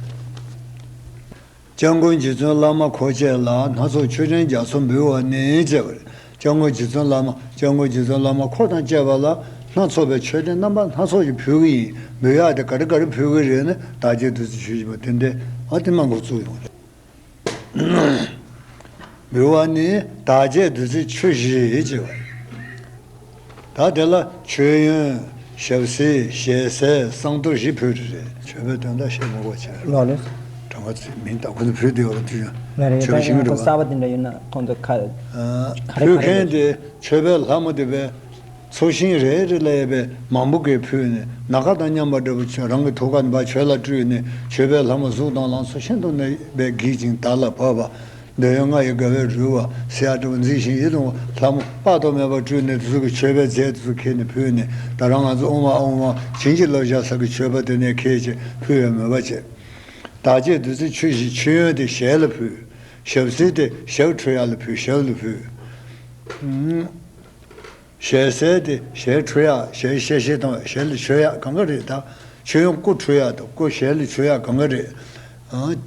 སྐྱབས་མགོན་རྗེ་བཙུན་བླ་མ་འཁོར་བཅས་ལ། སྣ་ཚོགས་མཆོད་སྤྲིན་རྒྱ་མཚོ་འབུལ་བ་ནི་ཅེས་པ་རེད། སྐྱབས་མགོན་རྗེ་བཙུན་བླ་མ་སྐྱབས་མགོན་རྗེ་བཙུན་བླ་མ་འཁོར་དང་བཅས་པ་ལ་ སྣ་ཚོགས་པའི་མཆོད་རྟེན་རྣམ་པ་སྣ་ཚོགས་ཀྱི་ཕུལ་གྱི་ཡིན། འབུལ་ཡག་དེ་ག་རེ་ག་རེ་ཕུལ་གྱི་རེད་ན། བདག་བསྐྱེད་བདུད་རྩི་ཆོས་བཞི་པ་དེ་འདྲའི་ཨ་དེ་མ་འགོ་བཙུགས་ཡོང་རེད། འབུལ་བ་ནི་བདག་བསྐྱེད་བདུད་རྩི་ཆོས་བཞི་ཅེས་པ། ད་དེ་ལ་མཆོད་ཡོན། ཞབས་བསིལ། ཞལ་ཟས། བསང་གཏོར་བཞི་ཕུལ་རེད། མཆོད་པའི་དོན་དག་བཤད་མ་དགོས་བྱས། ལགས་རེད། གྲངས་ཀ་ཚིག་མིང་བཏགས་ཁོ་ཚོ་ཕུལ་བསྡད་ཡོད་རེད་དུས། ང་རེད། མཆོད་པ་ད་ཤིང་ཡང་རེད་ཁོ་བ། གསར་པ་དེ་འདྲ་ཡོད་ན་ཁོང་ཚོ་ཁ། ཨ། ག་རེ་ཕུལ་ག་རེ་མཁན་རེད། དེ་མཆོད་པའི་ལྷ་མོ་དེ་བས། ཚོགས་ཞིང་རེ་རེ་ལ་ཡོད་པའི་མང་པོ་གིས་ཕུལ་ནས། ནམ་མཁའ་དང་མཉམ་པ་འདྲ་པོ་བྱས། རང་གི་ཐུགས་ཀ་ནས་ཕར་ཆོས་ལ་སྤྲུལ་ནས། མཆོད་པའི་ལྷ་མོ་གཟུགས་དང་ལང་ཚོ་ཤིན་ཏུ་ནས་པའི་བགྱིས་ཤིང་བདག་ལ་བབས་པ། འདོད་ཡོན་ལྔ་ཡི་དགའ་བས་རོལ་བ་ཟེར་ཡག་འདྲ་པོ་མཛེས་ཤིང་ཡིད་དུ་འོང་བ་ལྷ་མོ་དཔག་ཏུ་མེད་པ་སྤྲུལ་ནས། དེ་ཚོ་གི་མཆོད་པའི་རྫས་དེ་ཚོ་ཁྱེར་ནས་ཕུལ་ནས། ད་རང་ང་ཚོ་ཨོཾ་ཨཱཿཧཱུྃ་བྱིན་གྱིས་བརླབས་བཞག་ས་གི་མཆོད་པ་དེ་ནས་ཁྱེར་བྱས་ཕུལ་བའི་མོས་པ་བྱས། བདག་བསྐྱེད་བདུད་རྩི་ཆོས་བཞི། མཆོད་ཡོན་དེ་ཞལ་ལ་ཕུལ། ཞབས་བསིལ་དེ་ཞབས་འཁྲུ་ཡག་ལ་ཕུལ། ཞབས་ལ་ཕུལ། ཞལ་ཟས་དེ་ཞལ་འཁྲུ་ཡག་ཞལ་བཤལ་བཤལ་བཏང་བ། ཞལ་ལ་མཆོད་ཡག་གང་ག་རེད། ད་མཆོད་ཡོན་སྐུ་འཁྲུ་ཡག་དང་སྐུ་ཞལ་ལ་མཆོད་ཡག་གང་ག་རེད། ཨང་།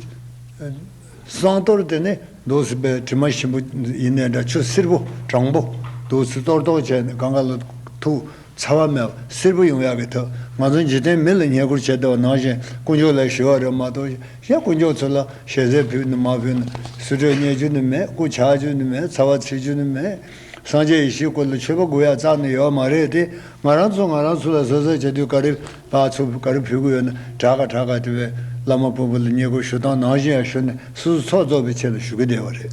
བསང་གཏོར་དེ་ནི་འདུག་སེ་བའི་དྲི་མ་ཞིམ་པོ་ཡིན་ནའི་འདྲ། ཆུ་བསིལ་པོ་གྲང་པོ་འདུག་སེ་གཏོར་གཏོར་བྱས་ནས་གང་ག་ལ་ཐུག་ཚ་བ་མེད་པ་བསིལ་པོ་ཡོང་ཡག་གི་ཐབས། ང་ཚོ་འཇིག་རྟེན་མི་ལ་བསྙེན་བཀུར་བྱེད་བསྡད་པ་ནང་བཞིན་དཀོན་མཆོག་ལ་ཞུ་བ་རེད་མ་གཏོགས། གཞན་དཀོན་མཆོག་ཚོ་ལ་ཞལ་ཟས་ཕུལ་ནི་མ་ཕུལ་ནི། སུ་འདྲ་བསྙེན་རྒྱུ་ནི་མེད། སྐུ་འཆག་རྒྱུ་ནི་མེད། ཚ་བ་འཚིག་རྒྱུ་ནི་མེད། སངས་རྒྱས་ཡེ་ཤེས་སྐུ་ལ་མཆོད་པ་དགོས་ཡག་རྩ་ནས་ཡོད་མ་རེད་དེ། ང་རང་ཚོ་ང་རང་ཚོ་ལ་གཟབ་གཟབ་བྱེད་དུས། ག་རེ་བ་ཚུགས་ག་རེ་ཕུལ་གི་ཡོད་ན། དྲག་ག་དྲག་ག་དེ་བས་བླ་མ་སྤོ་བོ་ལ་བསྙེན་བཀུར་ཞུ་སྟངས་ནང་བཞིན་ཡང་ཞུ་ནས། སོ་སོ་ཚོགས་རྫོགས་པའི་ཆེད་ལ་ཞུ་གི་བསྡད་པ་རེད།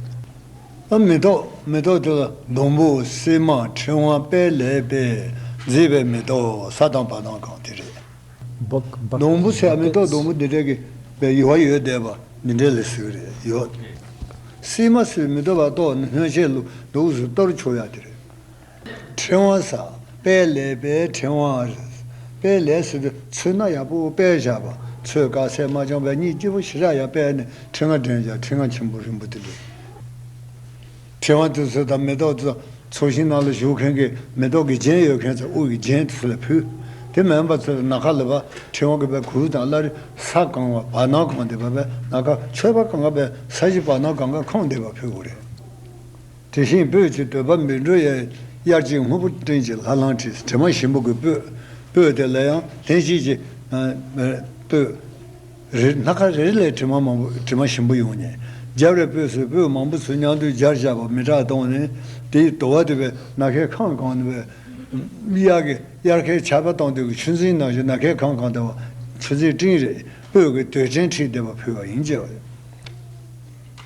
ཨ། མེ་ཏོག་མེ་ཏོག་དེ་ལ་སྡོང་པོ། སིལ་མ། ཕྲེང་བ། པད། ལེབ་པད། མཛེས་པའི་མེ་ཏོག། ས་དང་བ་དན་གང་དེ་རེད། སྡོང་པོ་ཟེར་ཡ་མེ་ཏོག་སྡོང་པོ་འདི་འདྲ་གི་བའི་ཡུ་བ་ཡོད་བསྡད་པ་འདི་འདྲ་ལ་ཟེར་གི་རེད། ཡོད། སིལ་མ་ཟེར་མེ་ཏོག་བ་ཏོག་ནི་སྣོད་ཆས་ལུ་འདུག་སེ་གཏོར་ཆོག་ཡ་དེ་རེད། ཕྲེང་བ་ཟེར། པད། ལེབ་པད། ཕྲེང་བ་རེད། པད་ལེབ་ཟེར་དུས་ཚོས་སྣ་ཡག་པོ་པད་བཞག་པ། ཚོས་དཀར་སེར་མ་འཆམ་པའི་གཉིས་སྐྱིད་པོ་ཞེ་དྲག་ཡག་པད་ནི་ཕྲེང་བ་འདྲེན་བྱ། ཕྲེང་བ་ཆེན་པོ་རིང་པོ་དེ་འདྲ། ཕྲེང་བ་དེ་ཚོ་དང་མེ་ཏོག་ཚོ། ཚོགས་ཞིང་ནང་ལ་བཞུགས་མཁན་གྱི་མེ་ཏོག་གི་རྒྱན་ཡོད་མཁན་ཚོ་དབུ་གི་རྒྱན་དེ་ཚོ་ལ་ཕུལ། དེ་མིན་པ་ཚོ་ལ་ནམ་མཁའ་ལ་བབས། ཕྲེང་བ་གི་བབས། གུར་དང་བླ་རེ་ས་གང་བ་བར་སྣང་གང་བསྡད་པ་བས། ནམ་མཁའ་མཆོད་པ་གང་ག་བས་ས་གཞི་བར་སྣང་གང་ག་གང་བསྡད་པ་ཕུལ་དགོས་རེད། དེ་བཞིན་སྤོས་ཀྱི་དོད་པ་མི་འགྲོ་ཡང་། དབྱར་གྱི་སྔོན་པོ་སྤྲིན་གྱི་ལྷ་ལམ་བྲིས། དྲི་མ་ཞིམ་པོ་གི་སྤོས། སྤོས་དེ་ལ་ཡང་ལྷན་སྐྱེས་ཀྱི་སྤོས། རེ། སྣ་ཁ་རེ་རེ་ལས་དྲི་མ་མང་པོ། དྲི་མ་ཞིམ་པོ་ཡོང་ནས། སྦྱར་བའི་སྤོས་སུ་སྤོས་མང་པོ་ཚུལ་མཉམ་དུ་སྦྱར་བཞག་པ་མི་དྲག་བཏང་ནས། དེའི་དུ་བ་དེ་བས་ནམ་མཁའི་ཁམས་གང་ནས་བས། དབྱར་གྱི། དབྱར་ཁའི་ཆར་པ་བཏང་དུས་ཀྱི་ཆུ་འཛིན་ནང་བཞིན་ནམ་མཁའི་ཁམས་གང་དེ་བ་ཆུ་འཛིན་སྤྲིན་རེད། སྤོས་ཀྱི་དོད་སྤྲིན་འཁྲིགས་བསྡད་པ་ཕུལ་བ་ཡིན་ཅེས་པ་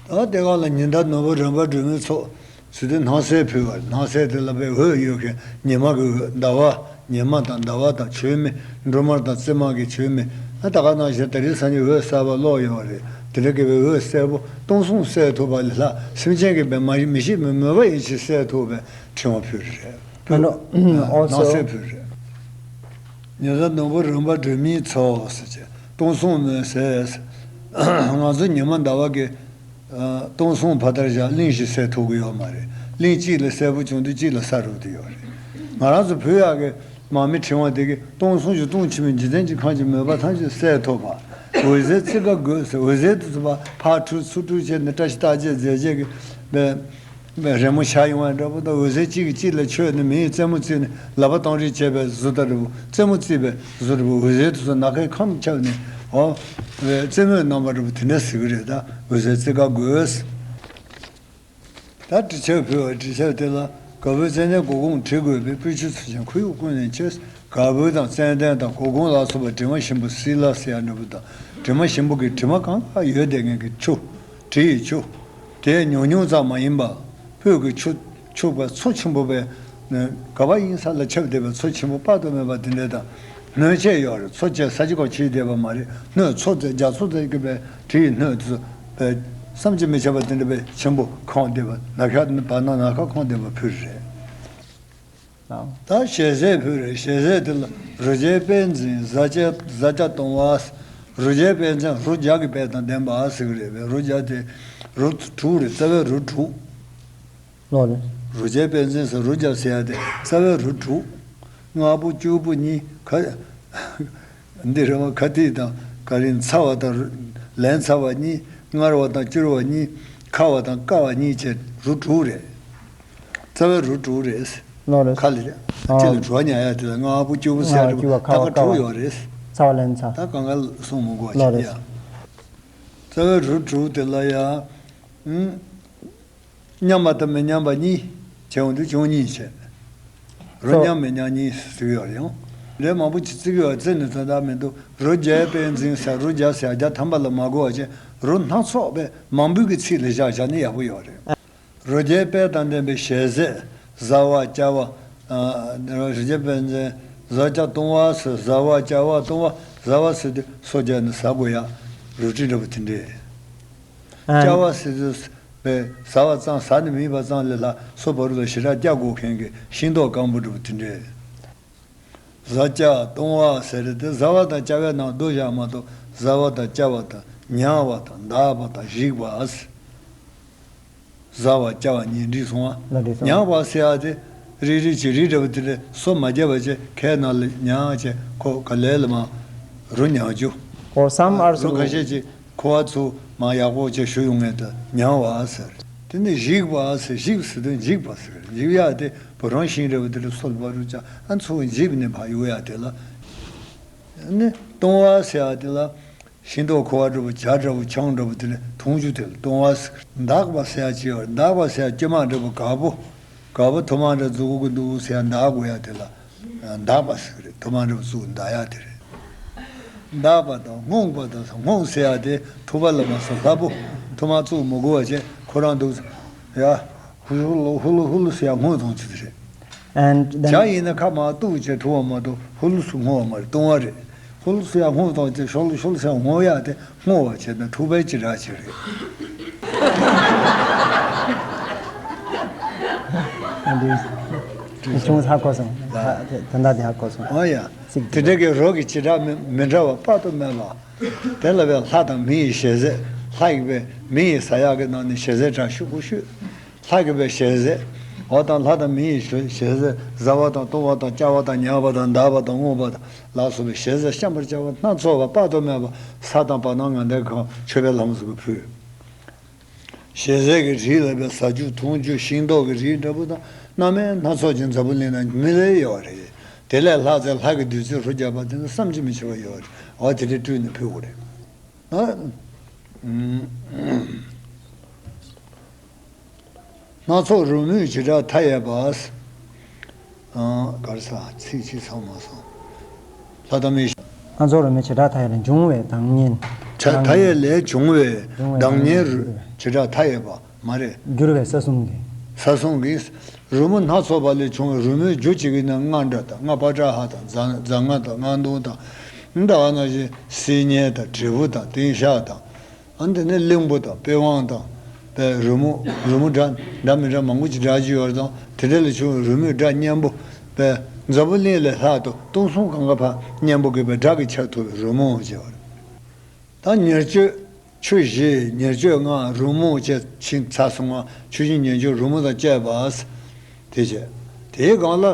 རེད། ད་དེ་ག་ལ་ཉི་ཟླ་ནོར་བུ་རིམ་པར་སྒྲོན་མའི་ཚོགས། ཟེར་དུས་སྣང་གསལ་ཕུལ་བ། སྣང་གསལ་དེ་ལ་བའི་འོད་ཡོད་མཁན། ཉི་མ་གི་འོད། ཟླ་བ། ཉི་མ་དང་ཟླ་བ་དང་མཆོད་མེ། འབྲུ་མར་དང་བཙུན་མ་གི་མཆོད་མེ། ཨ། ད་ག་ནང་བཞིན་དེ་རིང་སང་ཉིན་འོད་གསལ་བ་ཀློག་ཡོད་པ་རེད། དེ་འདྲ་གི་བའི་འོད་གསལ་པོ་སྟོང་གསུམ་གསལ་ཐུབ་པ་ལས་ལྷག་སེམས་ཅན་གྱི་བའི་མ་མི་ཤེས་མི་མོས་པ་ཡིན་ཞིང་གསལ་ཐུབ་པའི་ཕྲེང་བ་ཕུལ་རེད། ཕུལ། And, ཨ། also སྣང་གསལ་ཕུལ་རེད། ཉི་ཟླ་ནོར་བུ་རིམ་པར་སྒྲོན་མའི་ཚོགས་ཟེར་བྱས། སྟོང་གསུམ་མུན་སེལ། ང་ཚོ་ཉི་མ་ཟླ་བ་གི། ཨ། སྟོང་གསུམ་ཕ་མཐར་བཞག་གླིང་བཞི་གསལ་ཐུབ་ཀྱི་ཡོད་མ་རེད། གླིང་གཅིག་ལ་གསལ་པོ་བྱུང་དུས་གཅིག་ལ་ས་རུབ་དུ་ཡོད་རེད། ང་རང་ཚོ་བོད་ཡག་གི་མར་མེ་ཕྲེང་བ་དེ་གིས་སྟོང་གསུམ་གྱི་སྟོང་ཆེན་པོའི་འཇིག་རྟེན་གྱི་ཁམས་ཀྱི་མོས་པ་ཐམས་ཅད་གསལ་ཐུབ་པ། འོད་ཟེར་ཙི་ག་དགོས་ཟེར། འོད་ཟེར་དེ་ཚོ་ཕར་འཕྲོས་ཚུར་འཕྲོས་བྱས་ནས་བཀྲ་ཤིས་རྟགས་བརྒྱད་རྫས་བརྒྱད་ཀྱི་བའི་རི་མོ་ཤར་ཡོང་བ་འདྲ་པོ་དང་། འོད་ཟེར་གཅིག་གིས་གཅིག་ལ་མཆོད་ནས་མིའི་རྩེད་མོ་རྩེས་ནས་ལག་པ་སྟོང་རེ་བྱས་པའི་བཟོ་ལྟ་འདྲ་པོ། རྩེད་མོ་རྩེས་པའི་བཟོ་འདྲ་པོ། འོད་ཟེར་དེ་ཚོ་ནམ་མཁའི་ཁམས་ཁྱབ་ནས། འོ། བའི་རྩེད་མོའི་རྣམ་པ་འདྲ་པོ་དེ་འདྲ་ཟེར་གི་རེད། ད་འོད་ཟེར་ཙི་ག་དགོས། ད་དྲི་ཆབ་ཕུལ་བ། དྲི་ཆབ་དེ་ལ་ག་བུའི་ཙན་དན་གོ་གུང་དྲི་བགོས་པའི་སྤོས་ཆུ་ཚུལ་ཅན་ཁོར་ཡུག་ཀུན་ནས་མཆོད། ག་བུ་དང་ཙན་དན་དང་གོ་གུང་ལ་སོགས་པ་དྲི་མ་ཞིམ་པོ་སི་ལ་ཟེར་ཡ་འདྲ་པོ་དང་། དྲི་མ་ཞིམ་པོ་གི་དྲི་མ་གང་ག་ཡོད་བསྡད་མཁན་གྱི་ཆུ། དྲི་ཡི་ཆུ། དེ་ཉུང་ཉུང་ཙམ་མ་ཡིན་པ། སྤོས་ཀྱི་ཆུ། ཆུ་བ་མཚོ་ཆེན་པོ་བས། ག་བ་ཡིན་ས་ལ་ཁྱབ་བསྡད་པའི་མཚོ་ཆེན་པོ་དཔག་ཏུ་མེད་པ་དེ་འདྲ་དང་། སྣོད་ཆས་ཡོད་རེད། མཚོ་བཅས་ས་གཞི་ཁོ་ཕྱེ་བསྡད་པ་མ་རེད། སྣོད་མཚོ་ཚོ་རྒྱ་མཚོ་ཚོ་གི་བས་དྲི་ཡི་སྣོད་དེ་ཚོ་བས་བསམ་གྱིས་མི་ཁྱབ་པ་དེ་འདྲ་བས་ཆེན་པོ་གང་བསྡད་པ། ནམ་མཁའ་བར་སྣང་ནམ་མཁའ་གང་བསྡད་པ་ཕུལ་རེད། ད་ཞལ་ཟས་ཕུལ་རེད། ཞལ་ཟས་དེ་ལ་རུ་བརྒྱའི་དཔལ་འཛིན་བཟའ་བཅའ་བཟའ་བཅའ་གཏོང་བ། རུ་བརྒྱའི་དཔལ་འཛིན་རུ་བརྒྱ་གི་དཔལ་དང་ལྡན་པ་ཟེར་གི་རེད་པས། རུ་བརྒྱ་དེ་རུ་དྲུག་རེད། རྩ་བའི་རུ་དྲུག། ལོ་རེད། རུ་བརྒྱའི་དཔལ་འཛིན་ཟེར་རུ་བརྒྱ་ཟེར་ཡ་དེ་རྩ་བའི་རུ་དྲུག། ལྔ་པོ་བཅུ་པོ་གཉིས་ཁ། འདི་རེད་བ། ཁ་ཐིག་དང་ག་རེ། ཚ་བ་དང་ལན་ཚ་བ་གཉིས། མངར་བ་དང་སྐྱུར་བ་གཉིས། ཁ་བ་དང་བསྐ་བ་གཉིས་བྱས་རུ་དྲུག་རེད། རྩ་བའི་རུ་དྲུག་རེད། ལོ་རེད། ཁ་ལ་རེད། ཨ། ལྕེ་ལ་བྲོ་བ་ཉར་ཡ་དེ་ལ་ལྔ་པོ་བཅུ་པོ་ཟེར་ཡ་ལྔ་དྲུག་པོ་ད་ཁ་བ་དྲུག་ཀ་བ་ཡོད་རེད། ཚ་བ་ལན་ཚ། ད་གང་ག་གསུང་མི་དགོས་ལོ་བྱེད་རེད། ཡ། རྩ་བའི་རོ་དྲུག་དེ་ལ་ཡ། ཨུམ། མཉམ་པ་དང་མི་མཉམ་པ་གཉིས་བྱས་ཡོང་དུས་བཅུ་གཉིས་བྱས། རོ་སོ། མཉམ་མི་མཉམ་གཉིས་སུ་ཡོད་རེད་ཡང་། ལས་མང་པོ་ཅིག་བརྩི་གི་ཡོད་བརྩི་ནས་ད་ལྟ་མི་འདུག་རོ་བརྒྱའི་དཔལ་འཛིན་ཟེར་རོ་བརྒྱ་ཟེར་བརྒྱ་ཐམ་པ་ལ་མ་གོ་བ་བྱས་རོ་སྣ་ཚོགས་པའི་མང་པོའི་གི་ཚིག་ལ་བཞག་བཞག་ན་ཡག་པོ་ཡོད་རེད། རོ་བརྒྱའི་དཔལ་དང་ལྡན་པའི་ཞལ་ཟས་བཟའ་བ་བཅའ་བ། ཨ། རོ་བརྒྱའི་དཔལ་འཛིན་བཟའ་བཅའ་བཏུང་བ་ཟེར་བཟའ་བ་བཅའ་བ་བཏུང་བ་བཟའ་བ་ཟེར་དུས་སོ་བརྒྱབ་ནས་ཟ་དགོས་ཡ། རོ་ཊི་འདྲ་པོ་དེ་འདྲས། ཨ། བཅའ་བ་ཟེར་དུས་པའི་ཟ་བ་ཙམ་ཟ་ནས་མིད་པ་ཙམ་ལས་ལྷག་སོ་བར་དུ་ལ་ཞེ་དྲག་བཅའ་དགོས་མཁན་གྱི་ཤིང་ཏོག་སྐམ་པོ་འདྲ་པོ་དེ་འདྲས། བཟའ་བཅའ་བཏུང་བ་ཟེར་དེ་བཟའ་བ་དང་བཅའ་བའི་ནང་བསྡུ་བཞག་མ་གཏོགས་བཟའ་བ་དང་བཅའ་བ་དང་མྱང་བ་དང་འདག་པ་དང་བཞིག་པ། བཟའ་བ་བཅའ་བ་གཉིས་འགྲིག་སོང་ང་། ལ་འགྲིག་སོང་། མྱང་བ་ཟེར་ཡ་དེ་རིལ་རིལ་གྱི་རིལ་འདྲ་བོ་དེ་ལས་སོ་མ་བརྒྱབ་པ་བྱས་ཁའི་ནང་ལ་མྱང་བྱས་ཁོ་ག་ལེ་ལ་མ་རོ་མྱང་རྒྱུ། ཨོ་སམ་ཨར་སུ་རོ་ཁ་ཤས་ཀྱིས་ཁུ་བ་ཚུ་མ་ཡག་པོ་བྱས་ཞུ་ཡོང་ངེས་དུ་མྱང་བ་ཟེར། དེ་ནས་བཞིག་པ་ཟེར་བཞིག་ཟེར་དུས་འཇིག་པ་ཟེར་འཇིག་ཡ་དེ་བུ་རང་ཤིང་འདྲ་བོ་དེ་ལ་སོ་ལ་བ་རུ་བཅའ་ཨ་ཚུ་འཇིག་ནས་ཕ་ཡུག་ཡ་དེ་ལ། ནི་བཏུང་བ་ཟེར་ཡ་དེ་ལ། ཤིང་ཏོག་ཁུ་བ་འདྲ་པོ་བྱ་འདྲ་པོ་ཆང་འདྲ་པོ་དེ་ལས་འཐུང་རྒྱུ་དེ་ལ་བཏུང་བ་ཟེར། འདག་པ་ཟེར་ཡ་ཅི་ཡོད་རེད། འདག་པ་ཟེར་ཡ་སྐྱེ་མ་འདྲ་པོ་ག་པོ། ག་པོ་ཐུར་མ་འདྲ་མཛུ་གུ་གི་འདུག་ཟེར་ཡ་འདག་དགོས་ཡ་དེ་ལ། འདག་པ་ཟེར་གི་རེད། ཐུར་མ་འདྲ་པོ་བཙུགས་འདག་ཡ་དེ་རེད། འདག་པ་དང་རྔོག་པ་དང་རྔོག་ཟེར་ཡ་དེ་ཐུར་པ་ལ་མ་སོ་ལྷ་པོ་ཐུར་མ་བཙུགས་མི་དགོས་པ་བྱས་ཁོ་རང་འདུག་ཟེར་ཡ། ཧུ་ལུ་ཧུ་ལུ་ཧུ་ལུ་ཟེར་ཡ་རྔོག་འཐུང་རྒྱུ་དེ་རེད། And then བྱ་ཡིན་ན་ཁ་མ་གཏུགས་བྱས་འཐུང་བ་མ་གཏོགས་ཧུ་ལུ་སུ་རྔོ་བ་མ་རེད། བཏུང་བ་རེད། ཧུ་ལུ་སུ་ཡང་རྔོ་བཏང་བྱས་ཤོ་ལུ་ཤོ་ལུ་སུ་ཡང་རྔོ་ཡ་དེ་རྔོ་བ་བྱས་ན་འཁྲུག་པའི་ཅི་འདྲ་ཅིག་རེད། And this ཆུང་ཧ་གོ་སོང་། ད་ལྟ་དེ་ཧ་གོ་སོང་། ཨོ་ཡ། ཚིག་དེ་འདྲ་གི་རོ་གི་བྱེ་བྲག་མི་མི་འདྲ་བ་དཔག་ཏུ་མེད་པ། དེ་ལ་བའི་ལྷ་དང་མི་ཡི་ཞལ་ཟས་ལྷ་ཡི་བའི་མི་ཡི་ཟ་ཡག་གི་ནང་ནས་ཞལ་ཟས་གྲངས་ཤུག་གུ་ཤུད། ལྷ་གི་བའི་ཞལ་ཟས། འོ་དང་ལྷ་དང་མི་ཡི་ཞལ་ཟས་བཟའ་བ་དང་བཏུང་བ་དང་བཅའ་བ་དང་མྱང་བ་དང་འདག་པ་དང་རྔོག་པ་དང་ལ་སོགས་པའི་ཞལ་ཟས་བཤམས་པར་བྱ་བ་སྣ་ཚོགས་པ་དཔག་ཏུ་མེད་པ་ས་དང་བར་སྣང་ངན་ལྡན་གང་མཆོད་པའི་ལྷ་མོ་ཟེར་གི་ཕུལ། ཞལ་ཟས་ཀྱི་རིགས་ལ་བའི་ཟ་རྒྱུ་འཐུང་རྒྱུ་ཤིང་ཏོག་གི་རིགས་འདྲ་པོ་དང་སྣ་མིན་སྣ་ཚོགས་ཀྱི་འཛམ་བུ་གླིང་ན་མི་ལས་ཡོད་རེད། དེ་ལས་ལྷག་ཚེ་ལྷ་གི་བདུད་རྩི་རོ་བརྒྱབ་པ་དེ་ནི་བསམ་གྱིས་མི་ཁྱབ་པ་ཡོད་རེད། འོ་དེ་འདྲའི་སྤྲུལ་ནས་ཕུལ་དགོས་རེད། ཨ། སྣ་ཚོགས་རོལ་མོའི་བྱེ་བྲག་མཐའ་ཡས་པ། ཨ། གར་ས་ཚིག་གཅིག་ཚང་མ་སོང་། ལྷ་དང་མི། སྣ་ཚོགས་རོལ་མོའི་བྱེ་བྲག་མཐའ་ཡས་ལས་འབྱུང་བའི་གདངས་སྙན། བྱ་མཐའ་ཡས་ལས་བྱུང་བའི་གདངས་སྙན་བྱེ་བྲག་མཐའ་ཡས་པ་མ་རེད། བསྒྱུར་བའི་ས་གསུམ་གྱི། ས་གསུམ་གྱི། རོལ་མོ་སྣ་ཚོགས་པ་ལས་བྱུང་བའི་རོལ་མོའི་རྒྱུ་གཅིག་གི་ནང་རྔ་སྒྲ་དང་རྔ་པ་ཏྲ་ཧ་དང་རྫ་རྔ་དང་རྔ་དུང་དང་། འདི་ག་ནང་བཞིན་སིལ་སྙན་དང་དྲིལ་བུ་དང་ཏིང་ཤག་དང་། ཨ་འདི་ནི་གླིང་བུ་དང་པི་ཝང་དང་། པའི་རོལ་མོ་རོལ་མོ་སྒྲ་འདྲ་མི་འདྲ་མང་པོ་ཅིག་སྒྲ་ཅིག་ཡོད་རེད་དང་དེ་འདྲ་ལས་བྱུང་བའི་རོལ་མོའི་སྒྲ་སྙན་པོ། པའི་འཛམ་བུ་གླིང་ལས་ལྷག་ཏུ་སྟོང་གསུམ་གང་ག་ཕར་སྙན་པོ་དགོས་པའི་སྒྲ་གིས་ཁྱབ་ཐུབ་པའི་རོལ་མོ་ཅེས་པ་རེད། ད་ཉེར་སྤྱོད་ཆུ་བཞི་ཉེར་སྤྱོད་ལྔ་རོལ་མོ་བཅས་ཕྱིན་ཚར་སོང་ང་ཆུ་བཞི་ཉེར་སྤྱོད་རོལ་མོ་དང་བཅས་པ། དེ་བྱས། དེའི་སྒང་ལ་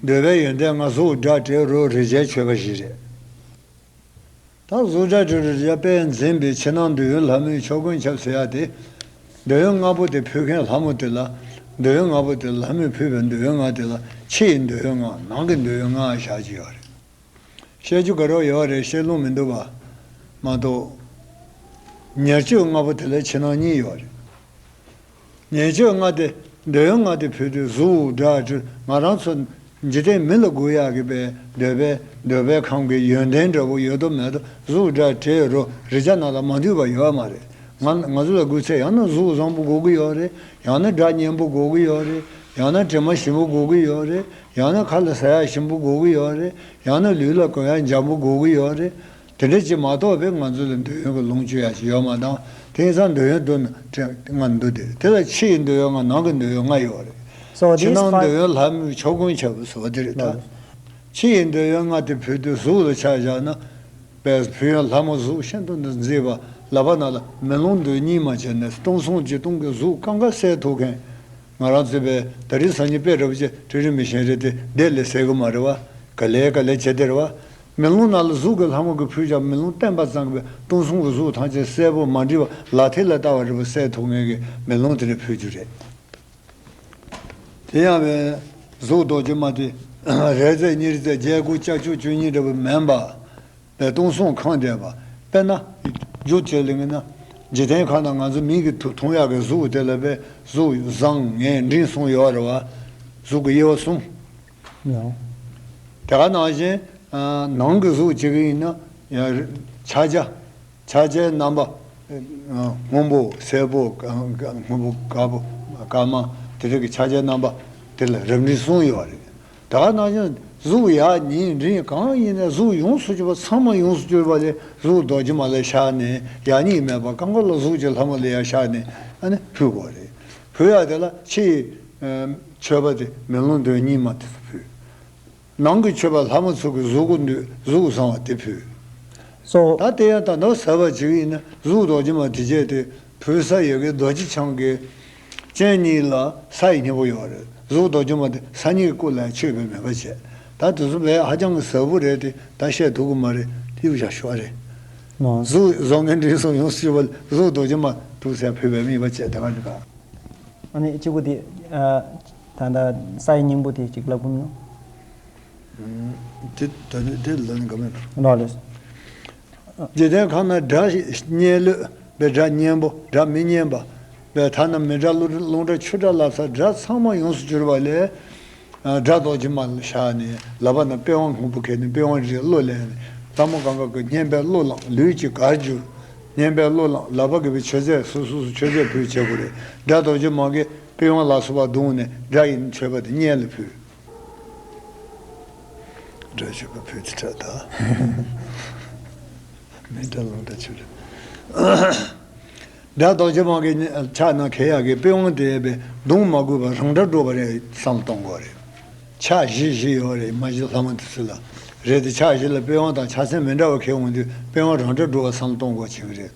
འདོད་པའི་ཡོན་ཏན་ལྔ་གཟུགས་སྒྲ་དྲི་རོ་རེག་བྱའི་མཆོད་པ་བཞི་རེད། ད་གཟུགས་སྒྲ་དྲི་རོ་རེག་བྱ་དཔལ་འཛིན་པའི་ཕྱི་ནང་འདོད་ཡོན་ལྷ་མོའི་ཕྱོགས་ཀུན་ཁྱབ་ཟེར་ཡ་དེ། འདོད་ཡོན་ལྔ་པོ་དེ་ཕུལ་མཁན་ལྷ་མོ་དེ་ལ། འདོད་ཡོན་ལྔ་པོ་དེ་ལ་ལྷ་མོས་ཕུལ་བའི་འདོད་ཡོན་ལྔ་དེ་ལ་ཕྱི་ཡི་འདོད་ཡོན་ལྔ་ནང་གི་འདོད་ཡོན་ལྔ་བཞག་གི་ཡོད་རེད། བཤད་རྒྱུ་ག་རེ་ཡོད་རེད་བཤད་ལུང་མི་འདུག་པ། མ་གཏོགས། ཉེར་སྤྱོད་ལྔ་པོ་དེ་ལ་ཕྱི་ནང་གཉིས་ཡོད་རེད། ཉེར་སྤྱོད་ལྔ་དེ་འདོད་ཡོན་ལྔ་དེ་ཕུལ་དུས་གཟུགས་སྒྲ་དྲི་ང་རང་ཚོ་འཇིག་རྟེན་མི་ལ་དགོས་ཡག་གི་པའི་འདོད་པའི་འདོད་པའི་ཁམས་ཀྱི་ཡོན་ཏན་འདྲ་པོ་ཡོད་དོ་མེད་དོ་གཟུགས་སྒྲ་དྲི་རོ་རེག་བྱ་ནང་ལ་མ་འདུས་པ་ཡོད་མ་རེད། ང་ང་ཚོ་ལ་དགོས་ཚེ་ཡང་ན་གཟུགས་བཟང་པོ་དགོས་ཀྱི་ཡོད་རེད། ཡང་ན་སྒྲ་སྙན་པོ་དགོས་ཀྱི་ཡོད་རེད། ཡང་ན་དྲི་མ་ཞིམ་པོ་དགོས་ཀྱི་ཡོད་རེད། ཡང་ན་ཁ་ལ་ཟ་ཡག་ཞིམ་པོ་དགོས་ཀྱི་ཡོད་རེད། ཡང་ན་ལུས་ལ་གོན་ཡག་འཇམ་པོ་དགོས་ཀྱི་ཡོད་རེད། དེ་འདྲ་ཅིག་མ་གཏོགས་པའི་ང་ཚོ་ལ་འདོད་ཡོན་གྱི་ལོངས་སྤྱོད་ཡག་ཅིག་ཡོད་མ་དང་དེང་སང་འདོད་ཡོན་བདུན་ལྔ་འདུག་དེ་དེ་ལ་ཕྱི་ཡི་འདོད་ཡོན་ལྔ་ནང་གི་འདོད་ཡོན་ལྔ་ཡོད་རེད། So ཕྱི་these ནང་five འདོད་ཡོན་ལྷ་མོའི་ཕྱོགས་ཀུན་ཁྱབ་པའི་བཟོ་དེ་རེད་ད། ཕྱི་ཡི་འདོད་ཡོན་ལྔ་དེ་ཕུལ་དུས་གཟུགས་ལ་ཆ་བཞག་ན། པས་ཕུལ་ཡོན་ལྷ་མོ་གཟུགས་ཤིན་ཏུ་འདི་མཛེས་པ་ལག་པ་ན་ལ་མེ་ལོང་འདི་གཉིས་མ་བྱས་ནས་སྟོང་གསུམ་གྱི་སྟོང་གི་གཟུགས་གང་ག་གསལ་ཐུབ་མཁན། ང་རང་ཚོས་པས་ད་རིང་སང་ཉིན་དཔེ་རབ་ཅེ་ཀྲི་རི་མི་ཤེས་རེད་དེ་དེ་ལས་གསལ་གི་མ་རེད་བ། ག་ལེ་ག་ལེ་བྱེད་དེ་རེད་བ། མེ་ལོང་ནང་ལ་གཟུགས་ཀྱི་ལྷ་མོ་གི་ཕུལ་ཀྱང་མེ་ལོང་བསྟན་པ་ཙམ་གྱི་སྟོང་གསུམ་གྱི་གཟུགས་ཐམས་ཅད་གསལ་པོ་མ་འདྲིས་པ་ལག་མཐིལ་ལ་ལྟ་བ་རེད་བ་གསལ་ཐུབ་མཁན་གྱི་མེ་ལོང་དེ་འདྲ་ཕུལ་རྒྱུ་རེད། དེ་ཡང་བས་གཟུགས་རྡོ་རྗེ་མ་དེ་ རེ་རྩེ་གཉིས་རེ་རྩེ་བརྒྱད་དགུ་ལྕགས་ཀྱུ་བཅུ་གཉིས་འདྲ་བོ་མིན་པ། པའི་སྟོང་གསུམ་གང་བསྡད་པ། དཔེར་ན། རྒྱུ་ཆེ་ལེ་ངེ་ན། འཇིག་རྟེན་ཁམས་ན་ང་ཚོ་མིག་གིས་ཐུ་མཐོང་ཡག་གི་གཟུགས་དེ་ལ་པའི་གཟུགས་བཟང་ངན་འབྲིང་གསུམ་ཡོད་རེད་བ། གཟུགས་ཀྱི་དབྱེ་བ་གསུམ། ཡང་། དེ་ག་ནང་བཞིན། ནང་གི་གཟུགས་བྱེད་ཀྱི་ཡིན་ན། ཡང་། ཕྱག་རྒྱ། ཕྱག་རྒྱའི་རྣམ་པ། སྔོན་པོ་སེར་པོ། སྔོན་པོ་དཀར་པོ། དཀར་དམར་དེ་འདྲ་གི་ཕྱག་རྒྱའི་རྣམ་པ། དེ་ལ་རབ་འབྲིང་གསུམ་ཡོད་རེད། ད་ག་ནང་བཞིན་གཟུགས་ཡག་ཉེས་འབྲིང་གང་ཡིན་ནའི་གཟུགས་ཡོངས་སུ་གྱུར་པ་ཚང་མ་ཡོངས་སུ་གྱུར་པ་ལས་གཟུགས་རྡོ་རྗེ་མ་ལ་བཞག་ནས་ཡག་ཉེས་མེད་པ་གང་ག་ལ་གཟུགས་ཀྱི་ལྷ་མོ་ལ་ཡང་བཞག་ནས་ཨ་ནི་ཕུལ་དགོས་རེད། ཕུལ་ཡག་དེ་ལ་ཕྱི་ཡི་མཆོད་པ་དེ་མེ་ལོང་མདོག་གཉིས་མ་དེ་ཚོ་ཕུལ། ནང་གི་མཆོད་པ་ལྷ་མོ་ཚོ་གི་གཟུགས་པོ་འདུས་གཟུགས་བཟང་བ་དེ་ཕུལ། སོ། ད་དེ་ཡང་ད་ནོར་ཟ་བ་ཅིག་ཡིན་ན་གཟུགས་རྡོ་རྗེ་མ་དེ་བྱས་ཏེ་ཕུལ་ས་ཡོད་གི་རྡོ་རྗེ་འཆང་གི་སྤྱན་གཉིས་ལ་ས་ཡི་སྙིང་པོ་ཡོད་རེད། གཟུགས་རྡོ་རྗེ་མ་དེ་ས་སྙིང་གི་སྐུ་ལ་ཆོད་པའི་མེད་པ་བྱས། ད་དེ་ཚོ་བས་ཧ་ཅང་གི་ཟབ་པོ་རེད་དེ་ད་བཤད་ཐུབ་གི་མ་རེད། དེ་བཞག་ཤོག་རེད། ནོ། གཟུགས་བཟང་ངན་འབྲིང་གསུམ་ཡོངས་སུ་གྱུར་པ་ལ་གཟུགས་རྡོ་རྗེ་མ་ཐུགས་སྲས་ཕུལ་བའི་དམིགས་པ་བྱས་ད་ག་འདྲ་ག་ཨ་ནི་གཅིག་པུ་དེ། ད་ལྟ་ས་ཡི་སྙིང་པོ་དེ་གཅིག་ལབ་གི་མིན་ནོ། དེ་ད་ནི་དེ་ལ་ནི་ག་མེད། ལོ་ལེ། འཇིག་རྟེན་ཁམས་ན་དགྲ་གཉན་ལོས་པའི་དགྲ་གཉན་པོ་དགྲ་མི་གཉན་པ། པའི་ཐ་ན་མི་དགྲ་ཀླུ་དགྲ་རླུང་དགྲ་ཆུ་དགྲ་ལ་སོགས་དགྲ་ཚང་མ་ཡོངས་སུ་གྱུར་པ་ལས། དགྲ་རྡོ་རྗེ་མ་ལ་བཞག་ནས་ལག་པ་ན་པི་ཝང་སྔོན་པོ་ཁྱེར་ནས་པི་ཝང་རིའི་བློ་ལེན་ནས་ལྟད་མོ་གང་ག་གི་བསྙེན་པའི་བློ་བླངས་ལུས་ཀྱི་གར་བསྒྱུར། བསྙེན་པའི་བློ་བླངས་ལག་པ་གི་པའི་མཆོད་རྫས་སོ་སོ་སོ་མཆོད་རྫས་ཕུལ་བྱེད་དགོས་རེད། དགྲ་རྡོ་རྗེ་མ་གིས་པི་ཝང་ལ་སོགས་པ་བརྡུངས་ནས་དགྲ་ཡི་མཆོད་པ་དེ་གཉན་ལ་ཕུལ། དགྲ་མཆོད་པ་ཕུལ་དེ་འཕྲལ་ད། མི་དགྲ་ཀླུ་དགྲ་ཆུ་དགྲ། དགྲ་རྡོ་རྗེ་མ་གི་ཕྱག་ན་འཁྱེར་ཡག་གི་པི་ཝང་དེ་བས་བརྡུང་མ་དགོས་པར་རང་དགྲ་བགྲོད་པ་རེད་བསམ་བློ་གཏོང་དགོས་རེད། ཕྱག་བཞི་བཞི་ཡོད་རེད་མ་གཞི་ལྷ་མོ་དེ་ཚོ་ལ། རེད་དེ་ཕྱག་བཞི་ལ་པི་ཝང་དང་ཕྱག་མཚན་མི་འདྲ་བ་འཁྱེར་འོང་དུས་པི་ཝང་རང་དགྲ་བགྲོད་པ་བསམ་བློ་གཏོང་དགོས་བྱེད་ཀྱི་རེད།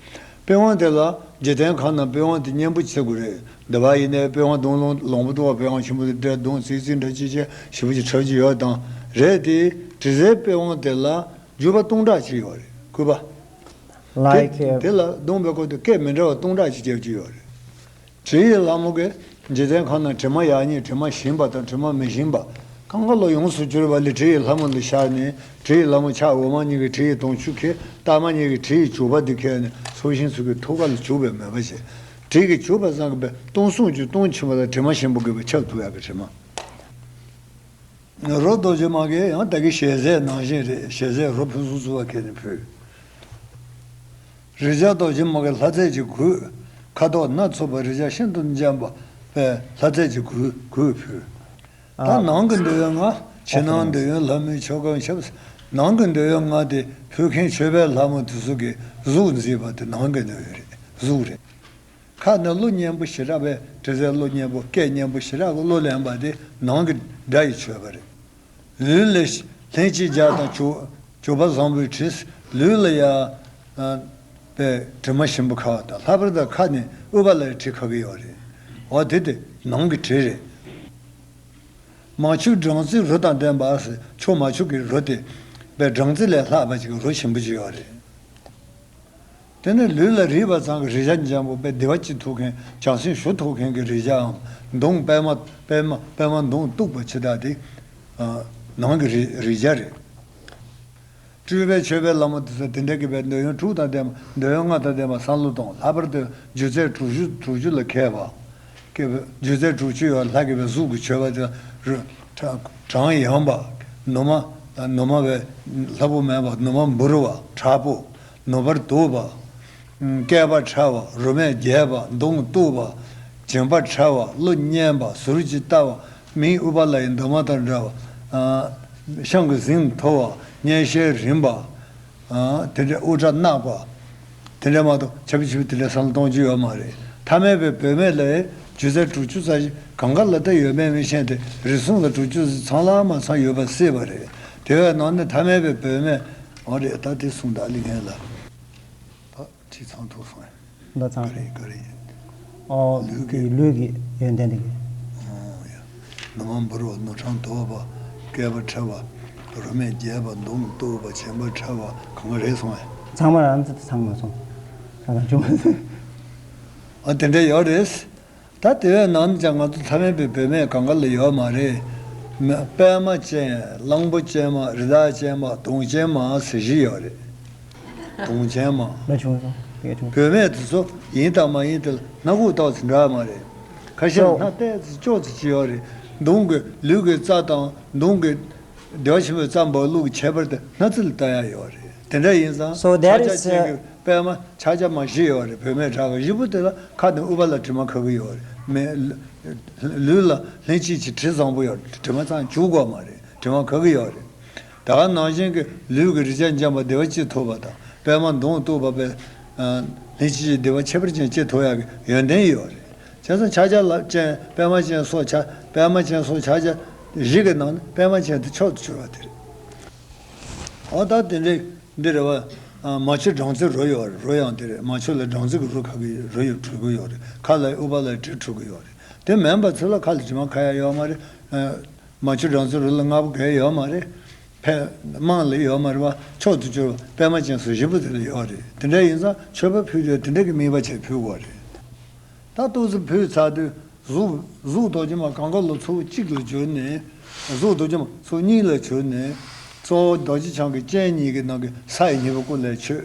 པི་ཝང་དེ་ལ་འཇིག་རྟེན་ཁམས་ན་པི་ཝང་དེ་གཉན་པོ་བྱེད་དགོས་རེད། འདི་བ་ཡིན་ནའི་པི་ཝང་བརྡུང་ལོང་ལོང་པོ་བརྡུང་བ་པི་ཝང་ཆེན་པོ་དེ་འདྲ་བརྡུང་ཙིག་ཙིག་འདྲ་ཅི་བྱས་ཞེ་པོ་ཅིག་འཁྲབ་ཀྱི་ཡོད་དང་རེད་དེ། དྲི་ཟའི་པི་ཝང་དེ་ལ་འཇུ་བ་སྟོང་ཕྲག་ཅིག་ཡོད་རེད་སྐུད་པ། ལའི་ཁེ། དེ་ལ་བརྡུང་བའི་སྐོར་དུ་སྐད་མི་འདྲ་བ་སྟོང་ཕྲག་ཅིག་རྒྱབ་ཀྱི་ཡོད་རེད། དྲི་ཡི་ལྷ་མོ་གིས་འཇིག་རྟེན་ཁམས་ན་དྲི་མ་ཡག་ཉེས་དྲི་མ་ཞིམ་པ་དང་དྲི་མ་མི་ཞིམ་པ་གང་ག་ལ་ཡོངས་སུ་གྱུར་པ་ལས་དྲི་ཡི་ལྷ་མོ་འདི་ཤར་ནས་དྲི་ཡི་ལྷ་མོ་ཕྱག་འོག་མ་གཉིས་ཀྱིས་དྲི་ཡི་དུང་ཆུ་ཁྱེར་ལྟག་མ་གཉིས་ཀྱིས་དྲི་ཡི་བྱུག་པ་འདི་ཁྱེར་ནས་ཚོགས་ཞིང་ཚོགས་ཀྱི་ཐུགས་ཀ་ལ་བྱུག་པའི་མོས་པ་བྱས། དྲི་གི་བྱུག་པ་ཙམ་གྱིས་པའི་སྟོང་གསུམ་གྱི་སྟོང་ཕྱི་མ་ལ་དྲི་མ་ཞིམ་པོ་གིས་པའི་ཁྱབ་ཐུབ་ཡག་གི་དྲི་མ། རོ་རྡོ་རྗེ་མ་གིས་ཡང་ད་གི་ཞལ་ཟས་ནང་བཞིན་རེད། ཞལ་ཟས་རོ་ཕུན་སུམ་ཚོགས་པ་ཁྱེར་ནས་ཕུལ། རི་བྱ་རྡོ་རྗེ་མ་གིས་ལྷ་རྫས་ཀྱི་གོས། ཁ་དོག་སྣ་ཚོགས་པ་རི་བྱ་ཤིན་ཏུ་འཇམ་པ་པའི་ལྷ་རྫས་ཀྱི་གོས་གོས་ཕུལ། ད་ནང་གི་འདོད་ཡོན་ལྔ། ཕྱི་ནང་འདོད་ཡོན་ལྷ་མོའི་མཆོག་གམ་ཞབས། ནང་གི་འདོད་ཡོན་ལྔ་དེ་ཕུལ་མཁན་མཆོད་པའི་ལྷ་མོ་དེ་ཚོ་གི་གཟུགས་མཛེས་པ་དེ་ནང་གི་འདོད་ཡོན་རེད། གཟུགས་རེད། ཁ་ནི་གླུ་སྙན་པོ་ཞེ་དྲག་པའི་དྲི་ཟའི་གླུ་སྙན་པོ་སྐད་སྙན་པོ་ཞེ་དྲག་གི་གླུ་ལེན་པ་དེ་ནང་གི་དགྲ་ཡི་མཆོད་པ་རེད། ལུས་ལ་ལྷན་སྐྱེས་བརྒྱ་དང་བཅུ། བཅུ་པ་བཟང་པོའི་དྲི། ལུས་ལ་ཡང་པའི་དྲི་མ་ཞིམ་པོ་ཁ་བ་དང་ལྷག་པར་དུ་ཁ་ནི་དབུ་བ་ལ་དྲི་ཁ་གི་ཡོད་རེད། འོ་དེ་དེ་ནང་གི་དྲི་རེད། མ་ཆུ་སྦྲང་རྩི་རོ་དང་ལྡན་པ་ཟེར་ཆུ་མ་ཆུ་གི་རོ་དེ་པའི་སྦྲང་རྩི་ལས་ལྷག་པ་ཅིག་གི་རོ་ཞིམ་པོ་ཅིག་ཡོད་རེད། དེ་ནས་ལུས་ལ་རེག་པ་ཙམ་གྱིས་རེག་བྱ་འཇམ་པོ་པའི་བདེ་བ་ཅིག་ཐོབ་མཁན་བྱང་སེམས་ཞུ་ཐོབ་མཁན་གྱི་རེག་བྱའམ་མདུང་པད་མ་པད་མ་པད་མ་མདུང་གཏུགས་པ་ཅི་ལྟ་སྟེ། ནང་གི་རེག་རེག་བྱ་རེད། སྤྲུལ་པའི་མཆོད་པའི་ལྷ་མོ་དེ་ཚོ་དེ་འདྲ་གི་པའི་འདོད་ཡོན་དྲུག་དང་ལྡན་པ་འདོད་ཡོན་ལྔ་དང་ལྡན་པ་བསམ་བློ་གཏོང་། ལྷག་པར་དུ་སྒྱུ་རྩལ་དྲུག་ཅུ་དྲུག་ཅུ་ལ་མཁས་པ། སྐྱེས་པའི་སྒྱུ་རྩལ་དྲུག་ཅུ་ཡོད་ལྷ་གི་པའི་གཟུགས་ཀྱི་མཆོད་པ་དེ་རུ་གྲ་གྲངས་ཡངས་པ། ནུ་མ་ནུ་མ་བའི་ལྷ་བུ་མེད་པ་ནུ་མ་འབུར་བ་དྲག་པོ། ནུ་བར་དུག་པ། སྐེད་པ་ཕྲ་བ་རུ་མས་རྒྱས་པ་མདུང་གཏུགས་པ། སྦྱིན་པ་ཕྲ་བ་གླུ་སྙན་པ་ཟུར་གྱིས་ལྟ་བ་མིའི་དབུ་བ་ལ་ཡི་འདབ་མ་དང་འདྲ་བ། ཤང་གི་གཟིངས་མཐོ་བ་སྙན་ཤལ་རིང་པ། དེ་འདྲའི་དབུ་སྐྲ་གནག་པ། དེ་འདྲ་མ་གཏོགས་ཆ་བི་ཆི་བི་དེ་འདྲའི་བསམ་བློ་གཏོང་རྒྱུ་ཡོད་མ་རེད། ཐ་མལ་པའི་བུད་མེད་ལ་སྒྱུ་རྩལ་དྲུག་ཅུ་རྩ་བཞི་གང་ག་ལ་ད་ཡོད་མེད་མི་ཤེས་ཏེ་རིགས་གསུམ་ལ་དྲུག་ཅུ་ཚང་ལ་མ་ཚང་ཡོད་པ་སྲིད་པ་རེད། དེ་བས་ནང་ནས་ཐ་མལ་པའི་བུད་མེད་འོ་རེད་ད་དེ་གསུངས་ད་ལི་ངན་ལ། ད་ཁྲིད་ཚང་ཐུག་སོང་ཡ། ད་ཚང་ག་རེ་ག་རེ་ཡིན། ཨོ་ལུས་ཀྱི་ལུས་ཀྱི་ཡོན་ཏན་དེ་གི། ཨོ་ཡ། ནུ་མ་འབུར་བ་ནུ་ཕྲང་དོག་པ། སྐེད་པ་ཕྲ་བ། རུ་མས་རྒྱས་པ་མདུང་གཏུགས་པ་སྦྱིན་པ་ཕྲ་བ་གང་ག་རེ་སོང་ཡ། ཚང་མ་རང་ཚོ་ཚང་མ་སོང་། ད་གང་བྱུང་མ་སོང་། ཨ་དེ་འདྲ་ཡོད་རེད། ད་དེ་བས་ནང་ནས་ཀྱང་ང་ཚོ་ཐ་མལ་པའི་བུད་མེད་གང་ག་ལ་ཡོད་མ་རེད། མ་པདྨ་ཅན། གླང་པོ་ཅན་མ། རི་དྭགས་ཅན་མ། དུང་ཅན་མ་ཟེར་བཞི་ཡོད་རེད། དུང་ཅན་མ། ལ་བྱུང་སོང་། དེ་ག་བྱུང་། བུད་མེད་དེ་ཚོ་ཡིན་དང་མ་ཡིན་དེ་ལ་སྣ་ཁུག་ཏོག་ཙམ་འདྲ་མ་རེད། ཁ་ཤས་ལ། སོ། སྣ་ཏོག་ཙམ་ཅོག་ཙམ་ཅིག་ཡོད་རེད། མདུང་གི་ལུས་ཀྱི་རྩ་དང་མདུང་གི་བདེ་བ་ཆེན་པོའི་རྩ་འབག་ལུག་གི་ཁྱད་པར་དེ་སྣ་རྩི་ལ་ལྟ་ཡ་ཡོད་རེད། དེ་འདྲ་ཡིན་ཙང་So there ཕྱག་རྒྱ་is, ཅན་གྱི uh, པདྨ་ཕྱག་རྒྱ་མ་བཞི་ཡོད་རེད། བུད་མེད་དྲག་གི་བཞི་པོ་དེ་ལ་ཁ་དང་དབུས་པ་ལ་དྲི་མ་ཁ་གི་ཡོད་རེད། མེ་ལུས་ལ་ལྷན་སྐྱེས་ཀྱི་དྲི་བཟང་པོ་ཡོད་རེད། དྲི་མ་ཚང་བྱུག་དགོས་མ་རེད། དྲི་མ་ཁ་གི་ཡོད་རེད། ད་ག་ནང་བཞིན་གྱི་ལུས་ཀྱི་རེག་བྱ་འཇམ་པ་བདེ་བ་སྐྱེ་ཐུབ་པ་དང་། པདྨ་མདུང་གཏུགས་པ་པའི་ལྷན་སྐྱེས་ཀྱི་བདེ་བ་ཁྱད་པར་ཅན་སྐྱེ་ཐུབ་ཡག་གི་ཡོན་ཏན་ཡོད་རེད། བྱས་ཙང་ཕྱག་རྒྱ་ལ་ཅན་པདྨ་ཅན་སོགས་ཕྱག་པདྨ་ཅན་སོགས་ཕྱག་རྒྱ་བཞི་གི་ནང་ནས་པདྨ་ཅན་དེ་མཆོག་ཏུ་གྱུར་པ་དེ་རེད། འོ་ད་དེ་འདྲའི་འདི་རེད་བ། མ་མཆུ་སྦྲང་རྩི་རོ་ཡོད་རེད། རོ་ཡང་དེ་རེད། མ་མཆུ་ལ་སྦྲང་རྩི་གི་རོ་ཁ་གི་རོ་ཡོད་འཁྲུ་གི་ཡོད་རེད། ཁ་ལ་དབུས་པ་ལ་དྲི་འཁྲུ་གི་ཡོད་རེད། དེ་མིན་པ་ཚོ་ལ་ཁ་ལ་དྲི་མ་ཁ་ཡ་ཡོད་མ་རེད། མ་མཆུ་སྦྲང་རྩི་རོ་ལ་ལྔ་པོ་གས་ཡོད་མ་རེད། ཕལ་དམངས་ལ་ཡོད་མ་རེད་བ། མཆོག་ཏུ་གྱུར་པ་པདྨ་ཅན་སོགས་བཞི་པོ་དེ་ལ་ཡོད་རེད། དེ་འདྲ་ཡིན་ཙང་མཆོད་པ་ཕུལ་དུས་དེ་འདྲ་གི་དམིགས་པ་བྱས་ཕུལ་དགོས་རེད། ད་ཏོག་ཙམ་ཕུལ་ཚར་དུས་གཟུགས་གཟུགས་རྡོ་རྗེ་མ་གང་ག་ལོ་ཚོགས་གཅིག་ལ་གྱུར་ནས། གཟུགས་རྡོ་རྗེ་མ་ཚོགས་གཉིས་ལ་གྱུར་ནས། གཙོ་བོ་རྡོ་རྗེ་འཆང་གི་སྤྱན་གཉིས་ཀྱི་ནང་གི་ས་ཡི་སྙིང་པོ་ཀུན་ལས་མཆོད།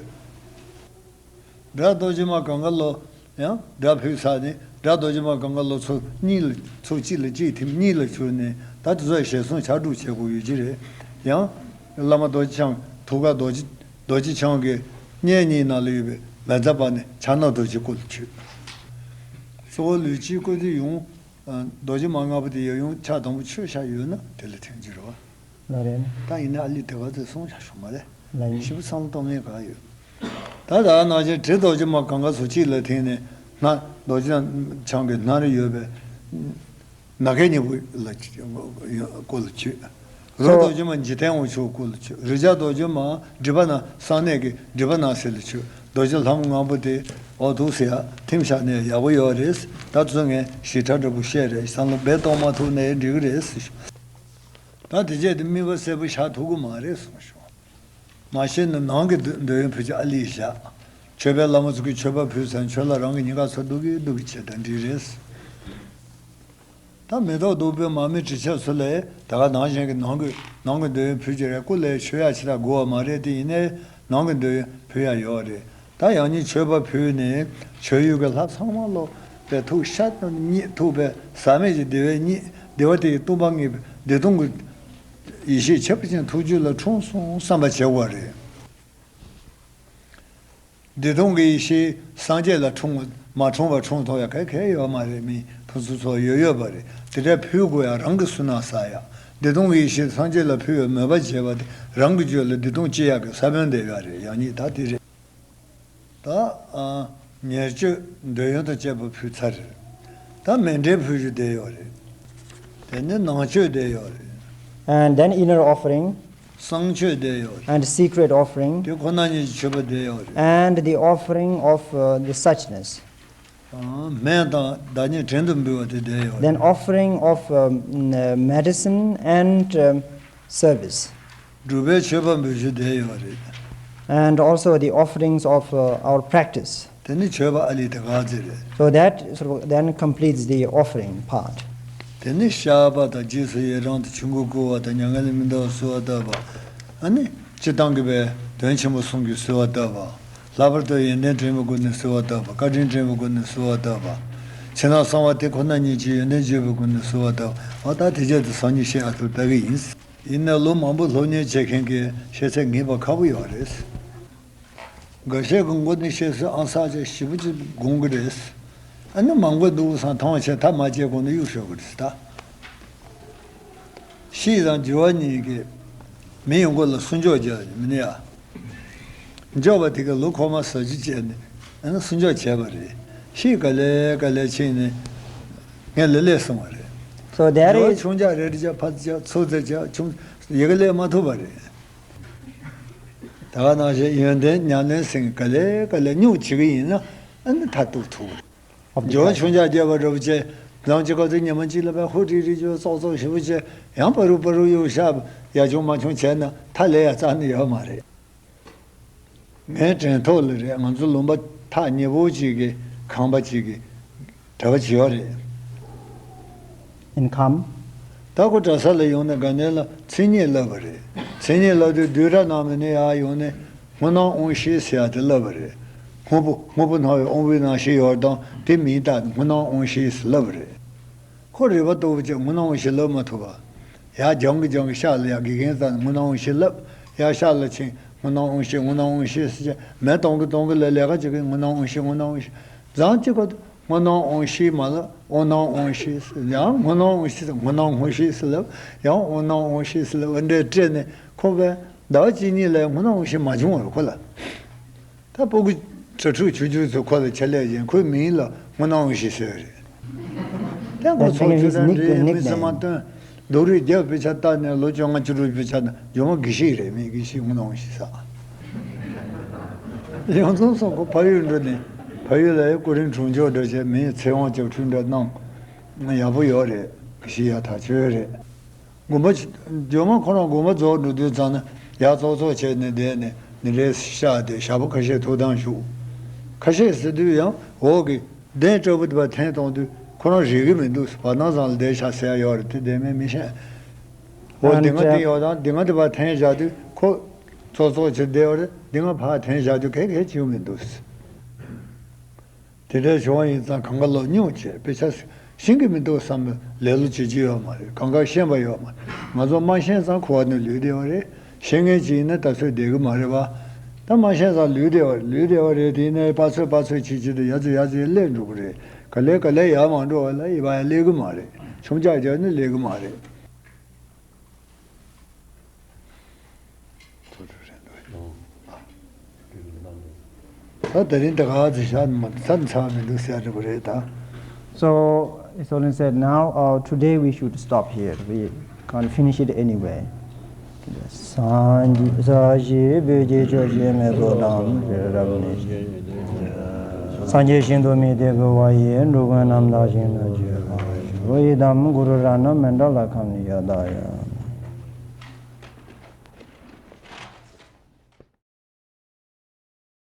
སྒྲ་རྡོ་རྗེ་མ་གང་ག་ལོ། ཡང་སྒྲ་ཕུལ་ཚར་ནས་སྒྲ་རྡོ་རྗེ་མ་གང་ག་ལོ་ཚོགས་གཉིས་ལ་ཚོགས་གཅིག་ལ་གཅིག་ཐིམ་གཉིས་ལ་གྱུར་ནས། ད་དེ་ཚོ་ཞལ་གསུང་ཕྱག་དྲུག་བྱེད་དགོས་ཡོད་ཀྱི་རེད། ཡང་བླ་མ་རྡོ་རྗེ་འཆང་ཐུགས་ཀ་རྡོ་རྗེ་རྡོ་རྗེ་འཆང་གི་སྙན་གཉིས་ནང་ལ་ཡོད་པའི་མེ་བཙའ་པ་ནི་ཕྱག་ན་རྡོ་རྗེ་སྐུ་ལ་མཆོད། གཙོ་བོ་ལུས་དཀྱིལ་སྐུ་དེ་ཡང་རྡོ་རྗེ་མ་ལྔ་པོ་དེ་ཡང་ཕྱག་དང་པོ་མཆོད་བྱ་ཡོད་ན་དེ་ལ་ཐིམ་གྱི་རེད་བ། ལ་རེད། ད་ཡིན་ན་ཨ་ལི་དེ་ག་ཚོད་གསུང་བྱ་ཞུ་མ་རེད། ལ་ཡིན། ཞིབ་པོ་བསམ་བློ་གཏོང་མཁན་ག་ཡོད། ད་ད་ནང་བཞིན་དྲི་རྡོ་རྗེ་མ་གང་ག་ཚོ་གཅིག་ལ་ཐིམ་ནས་སྣ་རྡོ་རྗེ་འཆང་གི་སྣ་རུ་ཡོད་པའི་ནམ་མཁའི་སྙིང་པོ་ལ་སྐུ་ལ་མཆོད། རོ་རྡོ་རྗེ་མ་འཇིག་རྟེན་དབང་ཕྱུག་སྐུ་ལ་མཆོད། རེག་བྱ་རྡོ་རྗེ་མ་སྒྲིབ་པ་ན་གསང་གནས་ཀྱི་སྒྲིབ་པ་ན་སེལ་ལ་མཆོད། རྡོ་རྗེ་ལྷ་མོ་ལྔ་པོ་དེ་འོ་ཐུགས་སེ་ཡ་ཐིམ་བཞག་ནས་ཡག་པོ་ཡོད་རེད། ད་ཚོ་ངས་ཞིབ་ཕྲ་འདྲ་པོ་བཤད་རེད། བསམ་བློ་རྦད་གཏོང་མ་ཐུབ་ནའི་འགྲིག་གི་རེད་ཟེར་ཞུ། ད་དེ་རྗེས་དེ་དམིགས་པ་གསལ་པོ་བཞག་ཐུབ་ཀྱི་མ་རེད་གསུངས་ཞུ། མ་ཤེས་ན་ནང་གི་འདོད་འདོད་ཡོན་ཕུལ་ཆ་ཨ་ལི་བཞག་མཆོད་པའི་བླ་མ་ཚོ་གིས་མཆོད་པ་ཕུལ་ཚར་མཆོད་ལ་རང་གི་སྙིང་ག་ཚོ་སྡུག་གི་སྡུག་གི་བྱེད་དང་འདྲི་རེད། ད་མེ་ཏོག་བདུག་སྤོས་མར་མེ་དྲི་ཆབ་ཚོ་ལས་ད་ག་ནང་བཞིན་གྱི་ནང་གི་ནང་གི་འདོད་ཡོན་ཕུལ་གྱི་རེད། སྐུ་ལས་མཆོད་ཡ་ཆེ་ད་དགོས་བ་མ་རེད། དེ་ཡིན་ནའི་ནང་གི་འདོད་ཡོན་ཕུལ་ཡ་ཡོད་རེད། ད་ཡང་སྙིང་མཆོད་པ་ཕུལ་ནས་མཆོད་ཡུལ་གྱི་ལྷ་ཚང་མ་ལོ་པའི་ཐུགས་ཤ་གཉིད་ཐུག་པའི་ཟག་མེད་ཀྱི་བདེ་བའི་གཉིད་བདེ་བ་དེ་ཡི་སྟོང་པ་ངེས་པའི་བདེ་སྟོང་གི་ཡེ་ཤེས་ཁྱད་པར་ཅན་ཐུགས་རྒྱུད་ལ་འཁྲུངས་སོང་བསམ་པ་བྱེད་དགོས་རེད། བདེ་སྟོང་གི་ཡེ་ཤེས་སངས་རྒྱས་ལ་འཁྲུངས་མ་འཁྲུངས་པ་འཁྲུངས་ཐུབ་ཡ་ག་གེ་ཡོད་མ་རེད། མི་ཕུན་སུམ་ཚོགས་ཡོད་ཡོད་པ་རེད། དེ་འདྲ་ཕུལ་དགོས་ཡ་རང་གི་བསོད་ནམས་བསགས་ཡ། བདེ་སྟོང་གི་ཡེ་ཤེས་སངས་རྒྱས་ལ་ཕུལ་བའི་མོས་པ་བྱས་པ་དེ་རང་གི་རྒྱུད་ལ་བདེ་སྟོང་སྐྱེ་ཡག་གི་ས་བོན་འདེབས་ཡ་རེད། ཡང་སྙིང་ད་དེ་རེད། ད་ཨ་ཉེར་སྤྱོད་འདོད་ཡོན་དང་བཅས་པ་ཕུལ་ཚར་རེད། ད་མཎྜལ་ཕུལ་རྒྱུ་བསྡད་ཡོད་རེད། དེ་ནས་ནང་མཆོད་བསྡད་ཡོད་རེད། And then inner offering གསང་མཆོད་བསྡད་ཡོད་རེད། And secret offering དེ་ཁོ་ན་ཉིད་ཀྱི་མཆོད་པ་བསྡད་ཡོད་རེད། And the offering of, uh, the suchness. སྨན་དང་བདག་ཉིད་བྲན་དུ་འབུལ་བ་དེ་བསྡད་ཡོད་རེད། Then offering of, um, uh, medicine and, um, service. སྒྲུབ་པའི་མཆོད་པ་འབུལ་རྒྱུ་བསྡད་ཡོད་རེད། And also the offerings of, uh, our practice. དེ་ནི་མཆོད་པ་ཨ་ལི་དེ་ག་ཚོད་རེད། So that sort of then completes the offering part. དེ་ནི་བཤགས་པ་དང་རྗེས་སུ་ཡི་རང་དང་ཆོས་མགོན་བསྐུལ་བ་དང་མྱ་ངན་ལས་མི་འདའ་བར་གསོལ་བ་བཏབ་པ། ཨ་ནི་སྤྱིར་བཏང་གི་བའི་དོན་ཆེན་པོ་གསུམ་གྱི་གསོལ་བ་བཏབ་པ། ལྷག་པར་དུ་ཡོན་ཏན་དྲན་པའི་སྒོ་ནས་གསོལ་བ་བཏབ་པ། བཀའ་དྲིན་དྲན་པའི་སྒོ་ནས་གསོལ་བ་བཏབ་པ། ཕྱི་ནང་གསང་བ་དེ་ཁོ་ན་ཉིད་ཀྱི་ཡོན་ཏན་བརྗོད་པའི་སྒོ་ནས་གསོལ་བ་བཏབ་པ། ཨ་ད་དེ་རྗེས་དུ་སང་ཉིན་བཤད་ཨ་ཐུར་ལྟ་གི་ཡིན། ཡིན་ནའི་ལོ་མང་པོ་སློབ་གཉེར་བྱེད་མཁན་གྱི་ཤེས་ཚད་ངེས་པ་ཁག་པོ་ཡོད་རེད། འགའ་ཤས་ཀྱི་མགོ་ནས་བཤད་སྲོལ་ཨང་གསར་ཅིག་ཞིབ་པོ་ཅིག་དགོངས་ཀྱི་རེད། ཨ་ནི་མང་པོ་འདུག་བསམ་ཐང་ཆད་ཐག་མ་བཅད་གོང་ནས་གཡུག་ཞོག་གི་རེད་ད། ཤེས་དང་སྦྱོར་བ་གཉིས་ཀྱིས་མི་ཡོང་སྒོ་ལ་སུན་ཕྱོགས་རྒྱག་ཡོད་མིན་ཡ། འབྱོར་བ་དེ་ག་ལོ་འཁོར་མ་ཟ་རྒྱུ་བྱས་ནས་ཨ་ནི་སུན་ཕྱོགས་བྱས་པ་རེད། ཤེས་ག་ལེ་ག་ལེ་ཕྱིན་ནས་ངས་ལེ་ལེ་སོང་བ་རེད། So there སྦྱོར་བ་is ཆུང་ཆག་རེ་རེ་བྱ་ཕར་བྱ་ཚུར་བྱ་ཆུང་ཡི་གེ་ལས་མ་ཐུབ་པ་རེད། ད་ག་ནང་བཞིན་ཡོན་ཏན་ཉམས་ལེན་ཟེར་མཁན་ག་ལེ་ག་ལེ་སྨྱུག་བྱེད་ཀྱི་ཡིན་ན་ཨ་ནི་མཐར་ཐུག་ཐུག་རེད། Of the འབྱོར་ཆུང་ཆག་རྒྱས་པ་འདྲ་པོ་བྱས། ལམ་གྱི་སྐབས་སུ་ཉི་མ་གཅིག་ལ་བས་ཧུ་ཀྲིག་ཀྲིག་བྱས་ཙོག་ཙོག་ཞེ་པོ་བྱས། ཡང་པ་རུ་པ་རུ་གཡུག་ཤག་ཡ་ཆུང་མ་ཆུང་བྱས་ན་མཐའ་ལས་ཡ་རྩ་ནས་ཡོད་མ་རེད། ངའི་དྲན་ཐོག་ལ་རེད། ང་ཚོ་ལུང་པ་ཐག་ཉེ་པོ་གཅིག་གི་ཁང་པ་གཅིག་གི་གྲྭ་པ་ཅིག་ཡོད་རེད། Income. ད་ཁོ་གྲྭ་ས་ལ་ཡོང་ནས་དགའ་ལྡན་ལ་མཚན་ཉིད་བསླབས་པ་རེད། མཚན་ཉིད་བསླབས་དུས་བསྡུས་གྲྭ་ནང་མི་ནས་ཡར་ཡོང་ནས་སྔོ་སྣང་དབང་ཤེས་ཟེར་ཡ་དེ་བསླབས་པ་རེད། སྔོན་པོ་སྔོན་པོ་སྣང་བའི་དབང་པོའི་རྣམ་ཤེས་ཡོད་དང་དེ་མིང་བཏགས་ནས་སྔོ་སྣང་དབང་ཤེས་ཟེར་བསླབས་པ་རེད། ཁོ་རེ་བ་ལྟ་བུ་ཅིག་སྔོ་སྣང་དབང་ཤེས་བསླབ་མ་ཐུབ་པ། ཡར་རྒྱང་གི་རྒྱང་གི་ཤག་ལ་ཡར་དགེ་རྒན་རྩ་ནས་སྔོ་སྣང་དབང་ཤེས་བསླབ། ཡར་ཤག་ལ་ཕྱིན་སྔོ་སྣང་དབང་ཤེས་སྔོ་སྣང་དབང་ཤེས་ཟེར་བྱས་མེ་གཏོང་གི་གཏོང་གི་ལ་ལས་ཀ་བྱེད་ཀྱི་སྔོ་སྣང་དབང་ཤེས་སྔོ་སྣང་དབང་ཤེས། མཛངས་གཅིག་ག་དུས་སྔོ་སྣང་དབང་ཤེས་མ་ལ་དབང་སྣང་དབང་ཤེས་ཟེར་ཡང་སྔོ་སྣང་དབང་ཤེས་དང་སྔོ་སྣང་དབང་ཤེས་ཟེར་ལབ། ཡང་དབང་སྣང་དབང་ཤེས་ཟེར་ལབ་འདྲས་སྤྲད་ནས་ཁོ་པས་ཟླ་བ་གཅིག་གཉིས་ལ་སྔོ་སྣང་དབང་ཤེས་མ་བྱུང་བར་ཁོ་ལ། ད་སྤུ་གུ་གྲྭ་ཕྲུག་ཆུང་ཆུང་ཚོ་ཁོ་ལ་ཆེད་ལས་བྱས་ཁོའི་མིང་ལ་སྔོ་སྣང་དབང་ཤེས་ཟེར་བ་རེད། ད་ཁོ་ཚོ་ཆུ་དང་འདྲེས་མི་སེམས་མ་བཏོན། སྡུག་རུས་རྒྱབ་དཔེ་ཆ་ལྟ་ནས་ལོ་བཅོ་ལྔ་བཅུ་དྲུག་དཔེ་ཆ་ན་ཇོ་མོ་དགེ་བཤེས་རེད། མི་དགེ་བཤེས་སྔོ་སྣང་དབང་ཤེས་ཟེར། ཡང་ཚང་སོང་ཁོ་ཕ་ཡུལ་འགྲོ་ནས་ཕ་ཡུལ་ལ་ཡང་སྐུ་རིམ་གྲོང་ཆོག་འདྲ་བྱས་མིའི་ཚེ་དབང་སྐྱབས་ཁྲུས་འདྲ་གནང་། ཡག་པོ་ཡོད་རེད། དགེ་བཤེས་ཡག་ཐག་ཆོད་རེད། དགོན་པ་ཇོ་མོ་ཁོ་རང་དགོན་པ་རྫོགས་འགྲོ་དུས་ཙང་ན་ཡར་ཙོག་ཙོག་བྱས་ནས་བསྡད་ནས་ནི་རེ་བཤགས་ཏེ་ཞག་པོ་ཁ་ཤས་ཐུགས་དམ་བཞུགས། ཁ་ཤས་ཟེར་དུས་ཡང་འོག་གི་གདན་སྐྲ་བོ་དེ་བ་འཐེན་གཏོང་དུས་ཁོ་རང་རིག་གི་མི་འདུག་བར་སྣང་ཙམ་ལ་བསྡད་ཤག་ཟེར་ཡ་ཡོད་རེད། དེ་བདེན་མིན་མི་ཤེས། འོ་དེ་སྔ་དེ་ཡོད་དང་དེ་སྔ་དེ་བ་འཐེན་བཞག་དུས་ཁོ་ཙོག་ཙོག་བྱས་བསྡད་ཡོད་རེད། དེ་སྔ་ཕར་འཐེན་བཞག་དུས་གལ་གལ་བྱེད་ཀྱི་མི་འདུག་དེ་འདྲའི་བྱུང་བ་ཡིན་ཙང་གང་ག་ལོ་སྙུང་བྱས་དཔེ་ཆ་ཤེས་ཀྱི་མི་འདུག་བསམ་པའི་ལེ་ལོ་བྱེད་ཀྱི་ཡོད་མ་རེད། གང་ག་ཤེས་པ་ཡོད་མ་རེད། ང་ཚོ་མ་ཤེས་ཙང་འཁོར་བ་ནས་ལུས་བསྡད་པ་རེད། ཤེས་མཁན་ཅིག་ཡིན་ན་ད་ཚོད་བསྡད་ཀྱི་མ་རེད་པ། ད་མ་ཤེས་ཙང་ལུས་བསྡད་པ་རེད། ལུས་བསྡད་པ་རེད། དེ་ནས་པ་ཚོད་པ་ཚོད་བྱེད་བྱེད་དུ་ཡ་ཙི་ཡ་ཙི་སླེབས་འགྲོ་གི་རེད། ག་ལེ་ག་ལེ་ཡར་མ་འགྲོ་བ་ལ་ཡི་བ་ཡ་སླེབས་ཀྱི་མ་རེད། ཆུང་ཅག་རྒྱབ་ནས་སླེབས་ཀྱི་མ་རེད། ད་དེ་རིང་ད་ག་ཚོད་བཞག་མ་ཚར་ཚར་མི་འདུག་ཟེར་རེད་པ་རེད་ད། So, it's only said now, uh, today we should stop here. We can't finish it anyway. སངས་རྒྱས་ས་གཞི་བོད་ཀྱི་ཆོས་ཀྱི་མེ་ཏོག་དང་རབ་གནས། སངས་རྒྱས་ཤིན་ཏུ་མི་ཐེག་པའི་བ་ཡི་འགྲོ་ཀུན་རྣམ་དག་ཞིང་དུ་གྱུར་པ། ཡི་དམ་གུ་རུ་རཏྣ་མཎྜལ་ཁམས་ཡ་ད་ཡ།